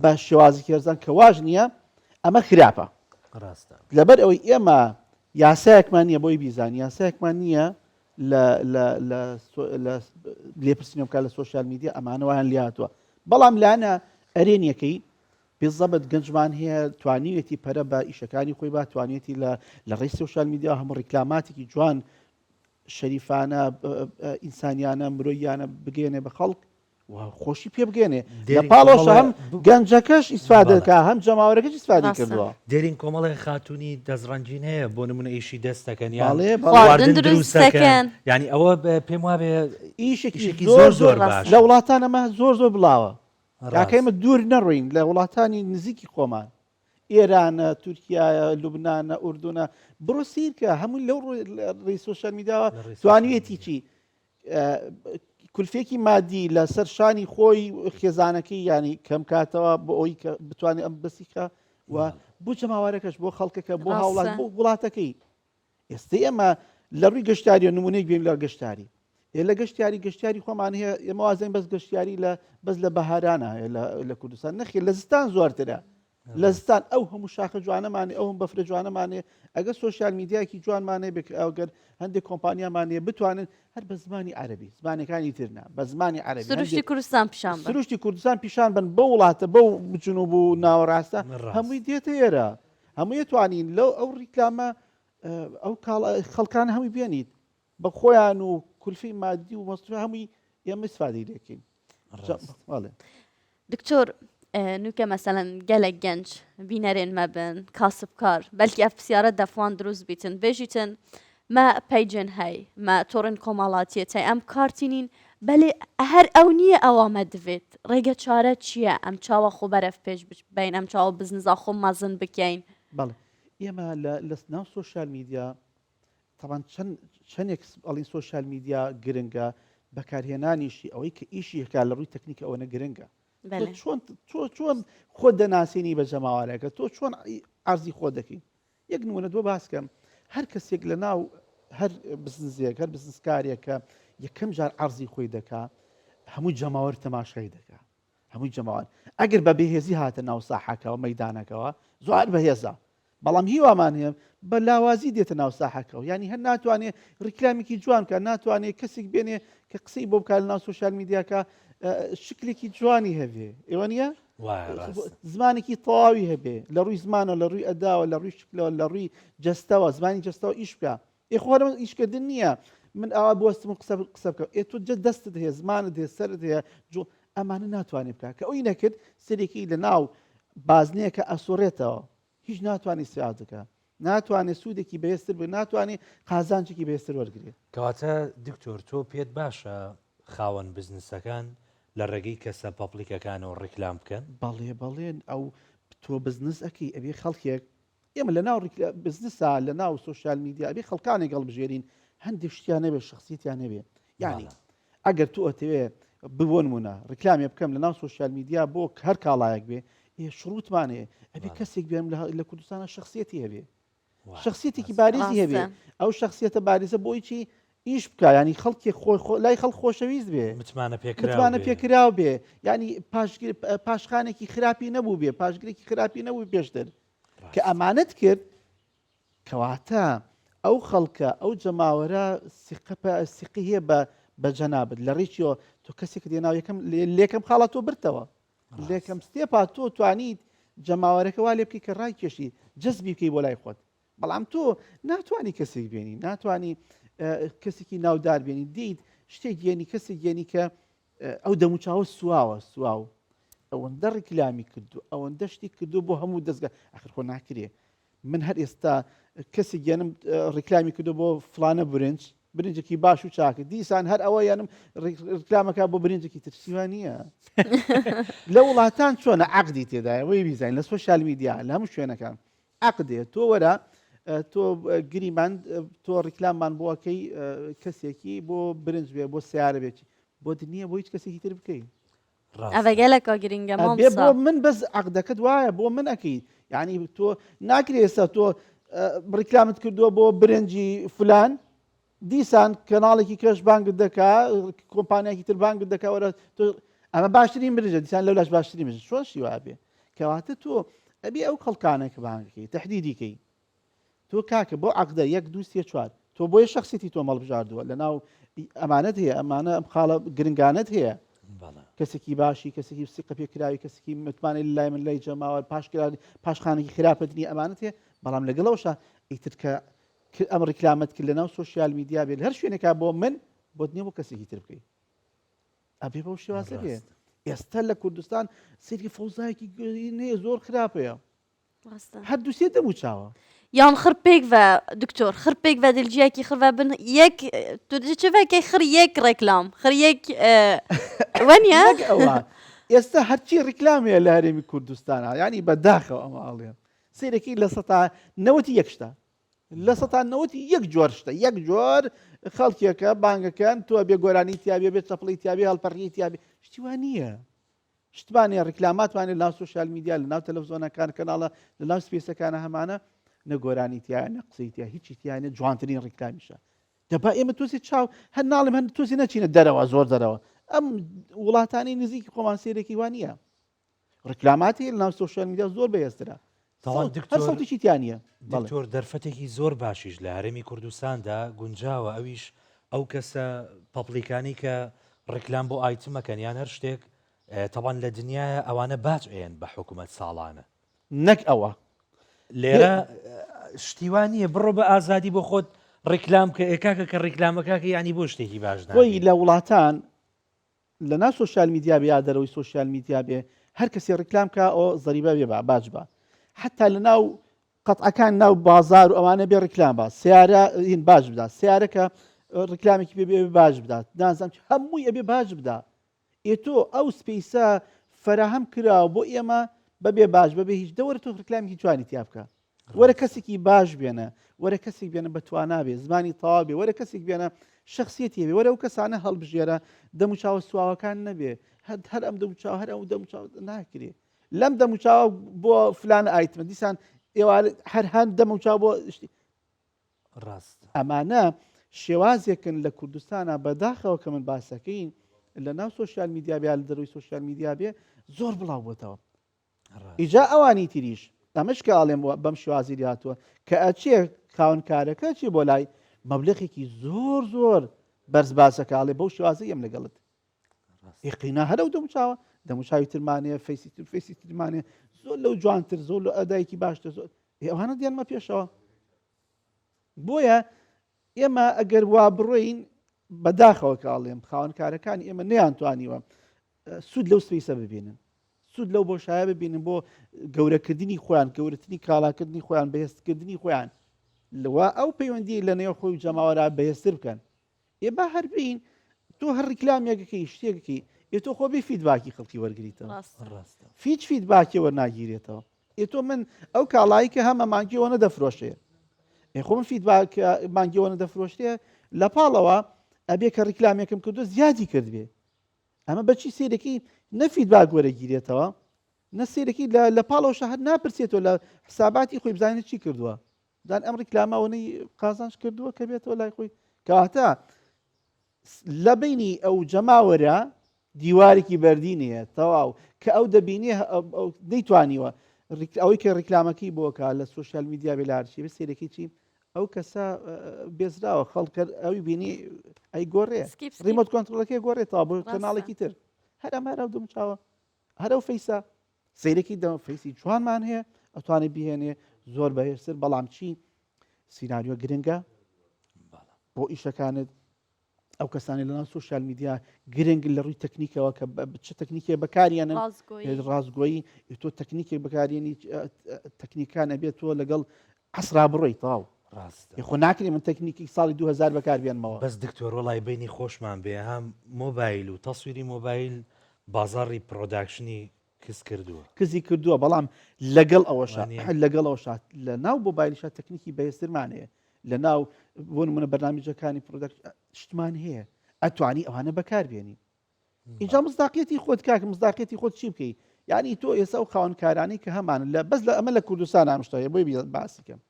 بە شێوازی کێرزان کە واش نییە ئەمە خراپە ڕاستە. لەبەر ئەوەی ئێمە یاسایەکمان نییە بۆی بیزانین یاسایەکمان نییە لە لە لە لە لێپرسینەوە بکات لە سۆشیال میدیا ئەمانە وایان لێهاتووە بەڵام لایەنە ئەرێنیەکەی. بزەبت گەنجمان هەیە توانیویەتی پەرە بە ئیشەکانی خۆی با توانیەتی لە لە ڕێی سۆشیال میدیا هەموو ڕیکلاماتێکی جوان شەریفانە ئینسانیانە مرۆیانە بگەێنێ بە خەڵک و خۆشی پێ بگەێنێ لە پاڵەوە هەم گەنجەکەش ئیسفادەکە هەم جەماوەرەکەش ئیسفادی کردووە. دێرین کۆمەڵێ خاتونی دەستڕەنگین هەیە بۆ نمونە ئیشی دەست دەکەن یان بەڵێ بەڵێ. خواردن دروست دەکەن یانی ئەوە پێم وابێ ئیشێکی ئیشێکی زۆر زۆر زۆر زۆر باشە. لە وڵاتان ئەمە زۆر زۆر بڵاوە کاکە ڕاست. ئێمە دوور نەڕۆین لە وڵاتانی نزیکی خۆمان ئێرانە تورکیایە لوبنانە ئوردونە بڕۆ سیرکە هەموو لەو ڕێی سۆشیال میدیاوە لە ڕێی سۆشیال توانیویەتی میدیا. چی کولفێکی مادی لەسەر شانی خۆی خێزانەکەی ینی کەم کاتەوە بۆ ئەوی کە بتوانێت ئەم بەسیکە و بۆ جەماوەرەکەش بۆ خەڵکەکە بۆ هاوڵات بۆ وڵاتەکەی ئێستا ئێمە لە ڕووی گەشتاری نمونەیەک بێن لە گەشتاری ئێ لە گەشتیاری گەشتیاری خۆمان هەیە ئێمە وازین بەس گەشتیاری لە بەس لە بەهارانە هەیە لە کوردستان نەخێر لە زستان زۆرترە لە زستان ئەو هەموو شاخە جوانەمانێ ئەو هەم بەفرە جوانەمانێ ئەگەر سۆشیال میدیایەکی جوانمانێ بێ ئەگەر هەندێک کۆمپانیامانێ بتوانن هەر بە زمانی عەربی زمانەکانی ترنا بە زمانی عەربی سروشتی کوردستان پیشان بن سروشتی کوردستان پیشان بن بە وڵاتە بەو جنوب و ناوەڕاستە هەمووی دێتە ئێرە هەمووی توانین لەو ئەو ڕیکلامە ئەو خەڵکان هەمووی بێنیت بە خۆیان و کولفی مادی و مەسروف هەمووی ئێمە ئیسفادەی لێکەین دکتۆر نوکە مەسەلەن گەلێک گەنج بینەرێن مەبن کاسبکار بەلکی ئەف پرسیارە دەفوان دروست بیتن بێژیتن مە پەیجن هەی مە تۆڕن کۆمەڵاتیە تای ئەم کارتینین بەلێ هەر ئەو نییە ئەوە مە دڤێت ڕێگە چارە چییە ئەم چاوە خۆ بەرەف پێش بین ئەم چاوە بزنزا خۆ مەزن بکەین بەڵێ ئێمە لە لە ناو سۆشیال میدیا تەبعەن چەند چەندێک ئەڵین سۆشیال میدیا گرنگە بەکارهێنانیشی ئەوەی کە ئیشی هەکا لە ڕووی تەکنیک ئەوەنە گرنگە تۆ چۆن تۆ چۆن خۆت دەناسێنی بە جەماوەرەکە تۆ چۆن عەرزی خۆ دەکەی یەک نمونە بۆ باسکەم هەر کەسێک لە ناو هەر بزنزێک هەر بزنسکارێکە یەکەم جار عەرزی خۆی دەکا هەموو جەماوەر تەماشای دەکا هەمووی جەماوەر ئەگەر بە بێهێزی هاتە ناو ساحەکەوە مەیدانەکەوە زۆر بەهێزە بەڵام هیوامان هەیە بە لاوازی دێتە ناو ساحەکەەوە ینی هەر ناتوانێت ڕیکلامێکی جوان کە ناتوانێت کەسێک بێنێ کە قسەی بۆ بکات ناو سوسیال میدیاکە شکلێکی جوانی هەبێ ئێوە نییە زمانێکی تەواوی هەبێ لە ڕووی زمانە لە ڕووی ئەداوە لە ڕووی شکلەوە لە ڕووی جەستەوە زمانی جەستەوە ئیش بکە ئێ خۆ هەر ئیشکردن نییە من ئاوا بوەستم و قسە قسە بکەم ئێ تۆ جە دەستت هەیە زمانت هەیە سەرت هەیە جۆ ئەمانە ناتوانێت بکە کە ئەوی نەکرد سەرێکی لە ناو بازنەیەکە ئەسوڕێتەوە هیچ ناتوانێت سیاد بکە ناتوانێت سوودێکی بەهێزتر بێ ناتوانێت قازانجێکی بەهێزتر وەرگێت کەواتە دکتۆر تۆ پێت باشە خاوەن بزنسەکان لە ڕێگەی کەسە public ەکانەوە ڕیکلام بکەن؟ بەڵێ بەڵێ ئەو تۆ بزنس ئەەکەی ئەبێ خەڵکێک ئێمە لە ناو بزنسا لە ناو سۆشیال میدیا ئەبێ خەڵکانێک هەڵبژێرین هەندێک شتیان نەبێ شخصیتیان نەبێ یعنی ئەگەر تو ئەتەوێ ببۆنمونە ڕیکلامێ بکەم لە ناو سۆشیال میدیا بۆ هەر کاڵایەک بێ ئێ شروتمان هەیە ئەبێ کەسێک بێم لە کوردستانە شخصیەتی هەبێ شخصیەتێکی باریزی هەبێ ئەو شخصیەتە باریزە بۆی چی ئیش بکە ینی خەڵکی خۆی خۆ لای خەڵک خۆشەویست بێ متمانە پێکراو پێکراو بێ ینی پاشخانێکی خراپی نەبوو بێ پاشگرێکی خراپی نەبوو پێشتر کە ئەمانەت کرد کەواتە ئەو خەڵکە ئەو جەماوەرە سیقی هەیە بە بە جەنابت لە ڕێکیەوە تۆ کەسێک دێناو یەکەم لێکەم خاڵە تۆ برتەوە لێکەم step ا تۆ توانیت جەماوەرەکە وا لێ بکەی کە ڕای کێشی جەزبی بکەی بۆ لای خۆت بەڵام تۆ ناتوانی کەسێک بێنی ناتوانی کەسێکی ناودار بێنی دیت شتێک گەێنی کەسێک گەێنی کە ئەو دەموچاوە سواوە سواو ئەوەندە ڕیکلامی کردو ئەوەندە شتی کردو بۆ هەموو دەستگە ئەخر خۆ ناکرێ من هەر ئێستا کەسی گەنم ڕیکلامی کردو بۆ فلانە برنج برنجێکی باش و چاکە دیسان هەر ئەوە یانم ڕیکلامەکە بۆ برنجێکی ترسیوان نییە لە وڵاتان چۆنە عقدی تێدایە وی بیزانین لە سۆشیال میدیا لە هەموو شوێنەکان عەقدێ تۆ وەرە تۆ گریمان تۆ ڕیکلاممان بۆ ئەکەی کەسێکی بۆ برنج بێ بۆ سیارە بێت بۆت نییە بۆ هیچ کەسێکی تر بکەی ئەوە گەلەکە گرنگە بێ بۆ من بەس عقدەکەت وایە بۆ من ئەەکەی یعنی تۆ ناکرێ ئێستا تۆ ڕیکلامت کردووە بۆ برنجی فلان دیسان کەناڵێکی کەش بانگت دەکا کۆمپانیاکی تر بانگت دەکا وەرە تۆ ئەمە باشترین برنجە دیسان لەولاش باشترین برنج چۆن شی وابێ کەواتە تۆ ئەبێ ئەو خەڵکانە کە بانگەکەی تهدیدیکەی تۆ کاکە بۆ عقدە یەک دوو سێ چوار تۆ بۆیە شخصیتی تۆ مەڵبژاردووە لە ناو ئەمانەت هەیە ئەمانە ئەم خاڵە گرنگانت هەیە. کەسێکی باشی کەسێکی سیقە پێکراوی کەسێکی متمانەی لای من لای جەماوەر پاشکرانی پاشخانێکی خراپت نییە ئەمانەت هەیە بەڵام لەگەڵەوەشە ئیتر کە ئەم ڕیکلامەت کرد لەناو سۆشیال میدیا بێت هەر شوێنێکا بۆ من بۆت نییە بۆ کەسێکی تر بکەیت ئەبێ بەو شێوازە بێ ئێستا لە کوردستان سری فەوزایەکی نەیە زۆر خراپەیە هەر دوسێ دەم و چاوە. یان خڕ پێکڤە دکتۆر خڕ پێکڤە دلجیەکی خڕ بن یەک تو چڤەکەی خڕ یەک ڕێکلام خڕ یەک وەنیە ئەوە ئێستا هەرچی ڕیکلامەیە لە هەرێمی کوردستانە ینی بەداخەوە ئەمە ئاڵێم سیرەکی لە سەتا نەوەتی یەک شتە لە سەتا نەوەتی یەک جۆر شتە یەک جۆر خەڵکێکە بانگەکەن تۆ بێ گۆرانی تیاابێ بێ چەپڵی تیاابێ هەڵپەڕی تیاابێ شتیوان نییە شتمان هەیە ڕیکلاماتمان هەیە لەناو سۆشیال میدیا لەناو تەلەفزیۆنەکان کەناڵە لەناو space ەکانە هەمانە نە گۆرانی تایە نە قسەی تیا هیچی تیا نیە جوانترین ڕیکلامیشە دەبا ئێمە تۆزی چاو هەر ناڵێم هەر تۆزی نەچینە دەرەوە زۆر دەرەوە ئەم وڵاتانی نزیکی خۆمان سێرێکی وان نییە ڕیکلاماتی لەناو سۆشیال میدیا زۆر بەهێزترە تاوان دکتۆر سەوتێکی تیا نییە دکتۆر دەرفەتێکی زۆر باشیش لە هەرێمی کوردستاندا گونجاوە ئەویش ئەو کەسە public انی کە ڕیکلام بۆ item ەکەن یان هەر شتێک تەبان لە دنیاە ئەوانە باج ئەیەن بە حکوومەت ساڵانە. نەک ئەوە. لێرە شتی وا نییە بڕۆ بە ئازادی بۆ خۆت ڕیکلام کە ئێ کاکە کە ڕیکلامەکەکە یانی بۆ شتێکی باش خۆی لە وڵاتان لە ناو سۆشیال میدیا بێ یا دەرەوەی سۆشیال میدیا بێ هەر کەسێ ڕیکلام کا ئەوە زەریبە بێ با باج با حتا لە ناو قەتعەکان ناو بازار و ئەوانە بێ ڕیکلام با سیارە هین باج بدا سیارەکە ڕیکلامێکی پێ بێ باج بدات نازانم هەمووی ئەبێ باج بدا ئێ تۆ ئەو space ە فەراهەم کراوە بۆ ئێمە بەبێ باج بەبێ هیچ دەوەرە تۆ ڕیکلامێکی جوانی تیا بکە وەرە کەسێکی باش بێنە وەرە کەسێک بێنە بە توانا بێ زمانی تەواو بێ وەرە کەسێک بێنە شخصیەتی هەبێ وەرە ئەو کەسانە هەڵبژێرە دەموچاوە سواوەکان نەبێ هەر هەر ئەم دەموچاو هەر ئەو دەموچاو ناکرێ لەم دەموچاوە بۆ فلان item ە دیسان ئێوارە هەر هەند دەموچاو بۆ شتی ڕاست. ئەمانە شێوازێکن لە کوردستانا بەداخەوە کە من باسەکەین لە ناو سۆشیال میدیا بێ یا لە دەرەوەی سۆشیال میدیا بێ زۆر بڵاو بۆتەوە ئیجا ئەوانی تریش ئەمەش کە ئاڵێم بەم شێوازی لێهاتووە کە ئەچێ خاوەن کارەکە چی بۆ لای مەبلغێکی زۆر زۆر بەرز باسەکە ئاڵێ بەو شێوازی ئەم لەگەڵت یقینا هەر ئەو دەموچاوە دەموچاوی ترمانەیە face ی تر face ی ترمانێ زۆر لەو جوانتر زۆر لە ئەدایکی باشتر زۆر ئەوانە دیانمە پێشەوە بۆیە ئێمە ئەگەر وا بڕۆین بەداخەوە کاڵێم خاوەنکارەکانی ئێمە نیانتوانیوە سوود لەو space ە ببینن سوود لەو بۆشایە ببینن بۆ گەورەکردنی خۆیان گەورەترین کاڵاکردنی خۆیان بەهێزکردنی خۆیان لەوە ئەو پەیوەندی لە نێو خۆی جەماوەرا بەهێزتر بکەن ئێ با هەر بین تۆ هەر ڕیکلامێکەکەی شتێکەکەی ئێ تۆ خۆ بێ feedback ی خەڵکی وەرگریتەوە ڕاستە هیچ feedback ی وەرناگیرێتەوە ئێ تۆ من ئەو کاڵایی کە هەمە مانگیەوە نەدەفرۆشێ ئێ خۆ من feedback مانگیەوە نەدەفرۆشتێ لە پاڵەوە ئەبێ کە ڕیکلامێکم کردو زیادی کردبێ ئەمە بەچی سیرەکی نە feedback وەرەگیرێتەوە نە سیرەکی لە پاڵەوە هەر ناپرسێتەوە لە حساباتی خۆی بزانێت چی کردووە دان ئەم ڕیکلامە ئەوەنەی قازانج کردووە کە بێتەوە لای خۆی کەواتە لە بینی ئەو جەماوەرە دیوارێکی بەردی نییە تەواو کە ئەو دەبینی نەیتوانیوە ئەوەی کە ڕیکلامەکەی بۆکە لە سوسیال میدیا بێ لارچی بە سێرەکی چی ئەو کەسە بێزراوە خەڵکە ئەوی بینی ئەی گۆڕێ remote control ەکەی گۆڕێتەوە بۆ کەناڵێکی تر هەر ئەم هەر ئەو دەموچاوە هەر ئەو face ە سەیرەکی دەم face ی جوانمان هەیە ئەتوانێت بهێنێ زۆر بەهێزتر بەڵام چی سیناریۆ گرنگە بۆ ئیشەکانت ئەو کەسانی لەناو سوسیال میدیا گرنگ لە ڕووی تەکنیکەوە کە چ تەکنیکێ بەکاریانن ڕاستگۆیی تۆ تەکنیکێک بەکارێنی تەکنیکان ئەبێت تۆ لەگەڵ عەسرا بڕۆی تەواو ڕاستە خۆ ناکرێ من تەکنیکی ساڵی 2000 بەکار بێنمەوە بەس دکتۆر وەڵای بینی خۆشمان بێ ها مۆبایل و تەسویری مۆبایل بازاڕی production ی کز کردووە. کزی کردووە بەڵام لەگەڵ ئەوەشا لەگەڵ ئەوەشا لە ناو مۆبایلیشا تەکنیکی بەهێزترمان هەیە لە ناو بۆ نمونە بەرنامجەکانی product شتمان هەیە ئەتوانی ئەوانە بەکاربێنی اینجا مزداقیەتی خۆت کاک مزداقیەتی خۆت چی بکەی یعنی تۆ ئێستا ئەو خاوەنکارانی کە هەمان لە بەس لە ئەمە لە کوردستان ئامشتایە بۆی باسی کەم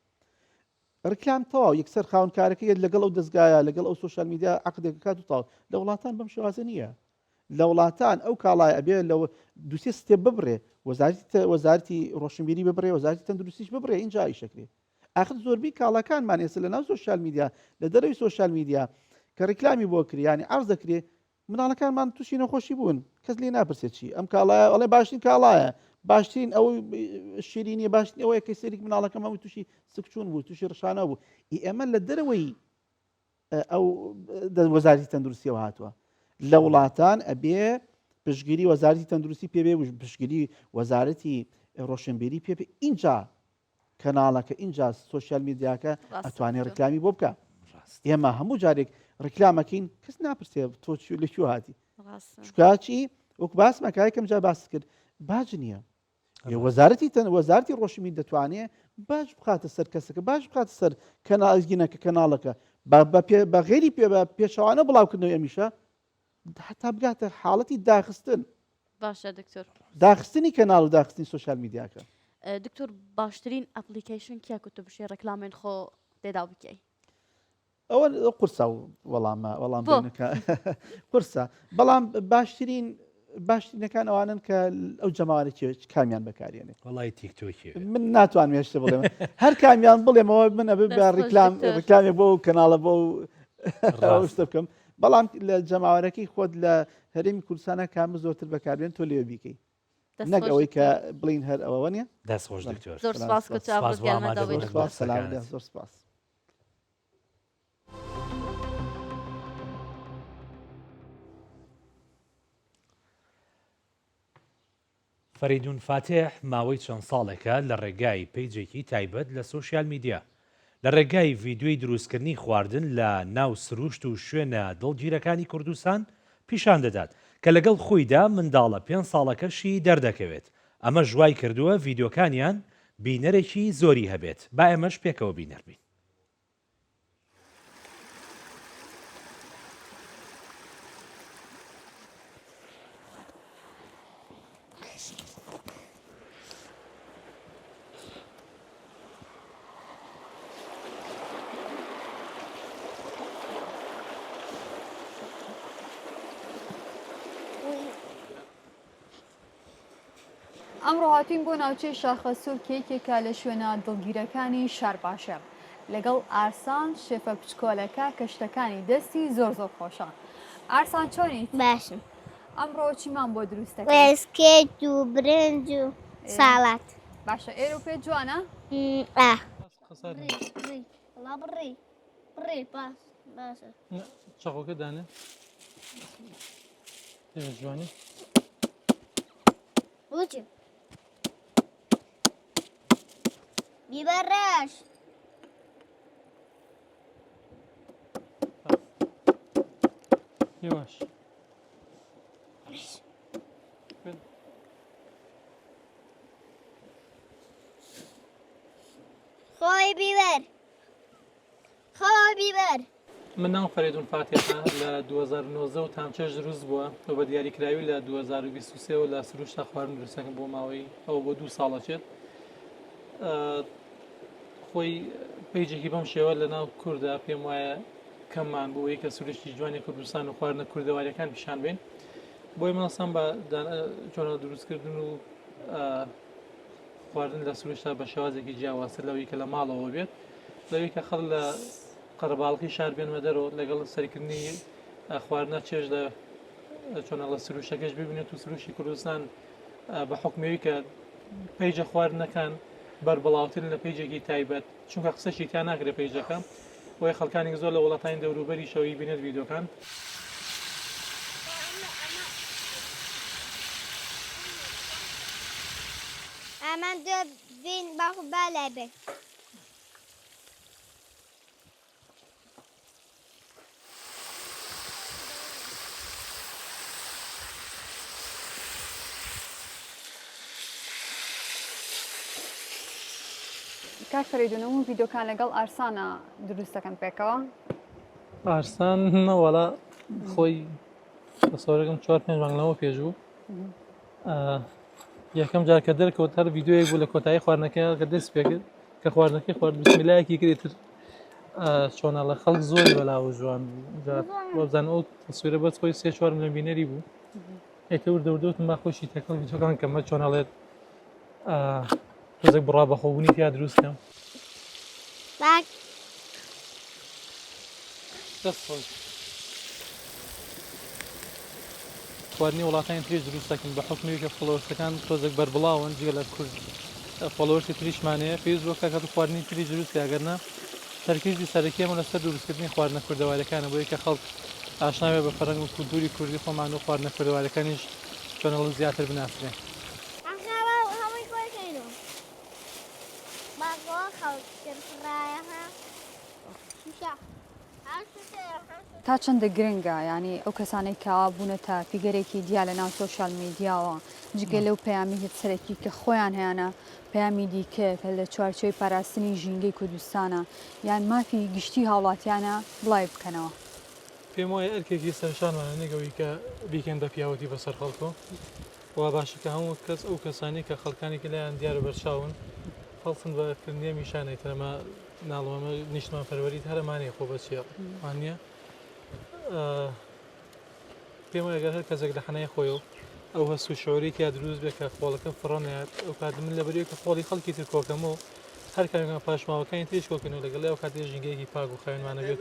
ڕیکلام تەواو یەکسەر خاوەن کارەکە یەت لەگەڵ ئەو دەزگایە لەگەڵ ئەو سۆشیال میدیا عەقدێک کات و تەواو لە وڵاتان بەم شێوازە نییە لە وڵاتان ئەو کاڵای ئەبێ لە دوسێ step ببڕێ وەزارتی وەزارتی ڕۆشنبیری ببڕێ وەزارتی تەندروستیش ببڕێ اینجا ئیشەکرێ ئاخر زۆربەی کاڵاکانمان ئێستا لە ناو سۆشیال میدیا لە دەرەوەی سۆشیال میدیا کە ڕیکلامی بۆ کریانی عرض دەکرێ. مناڵەکانمان تووشی نەخۆشی بوون کەس لێ ناپرسێت چی ئەم کاڵایە ئەڵێ باشترین کاڵایە باشترین ئەو شیرینیە باشترین ئەوەیە کە سەریک مناڵەکەم هەموو تووشی سکچوون بوو تووشی ڕشانە بوو ئی ئێمە لە دەرەوەی ئەو وەزارەتی تەندروستیەوە هاتووە لە وڵاتان ئەبێ پشگیری وەزارەتی تەندروستی پێبێ و پشگیری وەزارەتی ڕۆشنبیری پێ ئینجا کەناڵەکە ئینجا سۆشیال میدیاکە ئەتوانێت ڕیکلامی بۆ بکە ئێمە هەموو جارێک ڕیکلامەکەین کەس ناپرسێ تۆ لە کوێ هاتی چکاچی وەک باسمەکە یەکەم جار باس کرد باج نییە وەزارەتی تەن وەزارتی ڕۆشنبیر دەتوانێت باش بخاتە سەر کەسەکە باش بخاتە سەر کەناڵگینەکە کەناڵەکە بە غێری پێ بە پێچەوانە بڵاوکردنەوەی ئەمیشە هەتا بگاتە حاڵەتی داخستن. باشە دکتۆر. داخستنی کەناڵ و داخستنی سۆشیال میدیاکە. دکتۆر باشترین application کیا کو تو بشێ ڕێکلامێن خۆ تێدا بکەی؟ ئەوە قورسە وەڵامە وەڵام قورسە بەڵام باشترین باشترینەکان ئەوانن کە ئەو جەماوەرە کامیان بەکارێنێ وڵی تیکتۆکی من ناتوانم هێشتا بڵێم هەر کامیان بڵێمەوە من ئەبێ بە ڕیکلام ڕیکلامی بۆ کەناڵە بۆ شتە بکەم بەڵام لە جەماوەرەکەی خۆت لە هەرێمی کوردستانە کامە زۆرتر بەکاربێن تۆ لێ بیکەی نەک ئەوەی کە بڵین هەر ئەوە نیە دەست خۆش دکتۆر زۆر سپاس زۆر سپاس فەرەیدوون فاتیح ماوەی چەند ساڵێکە لە ڕێگای پەیجێکی تایبەت لە سۆشیال میدیا، لە ڕێگای ڤیدیۆی دروستکردنی خواردن لە ناو سروشت و شوێنە دڵگیرەکانی کوردستان پیشان دەدات، کە لەگەڵ خۆیدا منداڵە پێنج ساڵەکەشی دەردەکەوێت، ئەمەش وای کردووە ڤیدیۆکانیان بینەرێکی زۆری هەبێت، با ئێمەش پێکەوە بینەر بین. ئەمڕۆ هاتووین بۆ ناوچەی شاخەسوور کە یەکێکە لە شوێنە دڵگیرەکانی شارباژێڕ. لەگەڵ ئارسان شێفە بچکۆلەکە کە شتەکانی دەستی زۆر زۆر خۆشە. ئارسان چۆنیت؟ باشم. ئەمڕۆ چیمان بۆ دروست دەکەیت؟ سکێت و برنج و ساڵات. باشە ئێرە و پێت جوانە؟ ئا. وەڵا بڕی بڕی باش باشە. چەقۆکە دانێ. جوانی. وچی بیبەر ڕەش. یواش. خۆی بیبەر خۆی بیبەر. من ناوم فەرەیدون فاتیحە لە 2019 و تامچێژ دروست بووە و بە دیاریکراوی لە 2023 و لە سروشتا خواردن دروست دەکەم بۆ ماوەی ئەوە بۆ دوو ساڵ ئەچێت خۆی پەیجێکی بەم شێوە لە ناو کووردا پێم وایە کەممان بوو کە سروشتی جوانی کوردستان و خواردنە کوردەواریەکان پیشان بین بۆی منەسان بە چۆنە دروستکردن و خواردن لە سروشتا بە شێوازێکی جیاوازتر لەوەی کە لە ماڵەوە بێت لەوەی کە خەڵک لە قەرەباڵغی شار بێنمە دەرەوە لەگەڵ سەرکردنی خواردنە چێژ لە چۆنە لە سروشتەکەش ببینێت و سروشتی کوردستان بە حکمەوەی کە پەیجە خواردنەکان بەربڵاوترن لە پەیجێکی تایبەت چونکە قسەشی تیا ناکرێت پەیجەکە بۆیە خەڵکانێک زۆر لە وڵاتانی دەوروبەریشەوەی بینێت ڤیدیۆکان. ئامان دۆ بین باخو بالای بێ. کاک فەرەیدون هەموو ڤیدۆکان لەگەڵ ئارسانە دروست دەکەن پێکەوە؟ ئارسان نەوەڵا خۆی تەسەورەکەم چوار پێنج مانگ لەمەوە پێش بوو یەکەم جار کە دەرکەوت هەر ڤیدیۆیەک بوو لە کۆتایی خواردنەکە کە دەست پێکرد کە خواردنەکەی خوارد بسمیلایەکی کرد تر چۆناڵە خەڵک زۆری بەلاوە جوان بوو ئەو تەسویرە بەس خۆی سێ چوار ملیۆن بینەری بوو ئێتە وردە وردەوتم با خۆشی تەکەڵ ڤیدیۆکان کەمە چۆناڵێت تۆزێک بڕا بەخۆبوونی تیا دروست کەم دەست خۆش. خواردنی وڵاتانی تریش دروست دەکەین بە حوکمی کە followers ەکان تۆزێک بەربڵاون جگە لە کورد followers ی تریشمان هەیە پێویست بۆ کە خواردنی تریش دروست کە ئەگەر نا تەرکیزی سەرەکی ئێمە لەسەر دروستکردنی خواردنە کوردەواریەکانە بۆیە کە خەڵک ئاشنا بێت بە فەرهەنگ و کولتوری کوردی خۆمان و خواردنە کوردەواریەکانیش چۆنەڵ زیاتر بناسرێن. تا چەندە گرنگە یانی ئەو کەسانەی کە بوونەتە فیگەرێکی دیار لە ناو سۆشیال میدیاوە جگە لەو پەیامی سەرەکی کە خۆیان هەیانە پەیامی دیکە کە لە چوارچێوەی پاراستنی ژینگەی کوردستانە یان مافی گشتی هاوڵاتیانە بڵاوی بکەنەوە. پێم وایە ئەرکێکی سەرشانمانە نەک ئەوەی کە بیکەین بە پیاوەتی بەسەر خەڵکەوە. وا باشە کە هەموو کەس ئەو کەسانەی کە خەڵکانێکی لایان دیار و بەرچاون هەڵسن بە کردنی ئەم ئیشانە ئیتر ئەمە ناڵم ئەمە نیشتمانپەروەریت هەر ئەمانەیە خۆ بە چییە وان نییە پێم وایە گەر هەر کەسێک لە حەنای خۆی و ئەو هەست و شعوری تیا دروست بێ کە خۆڵەکە فڕە نایات ئەو کات من لەبەریە کە خۆڵی خەڵکی تر کۆکەمەوە هەر کامێکمان پاشماوەکانی تریش کۆکەینەوە لەگەڵ ئەو کاتێ ژینگەیەکی پاک و خاوێنمان ئەبێت.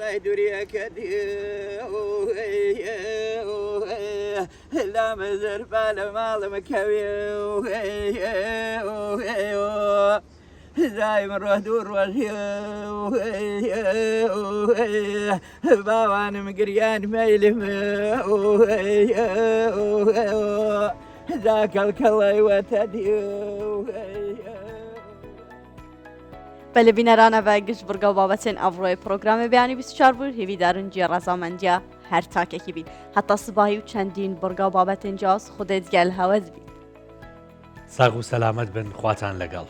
بەلێ بینەران ئەڤە گشت بڕگە و بابەتێن ئەڤڕۆێ پرۆگرامێ بەیانی 24 بوو هێویدارن جێ ڕەزامەندیا هەر تاکێکی بین هەتا سباهی و چەندین بڕگە و بابەتێن جیاواز خودێت گەل هەوەز بین. ساغ و سەلامەت بن خواتان لەگەڵ.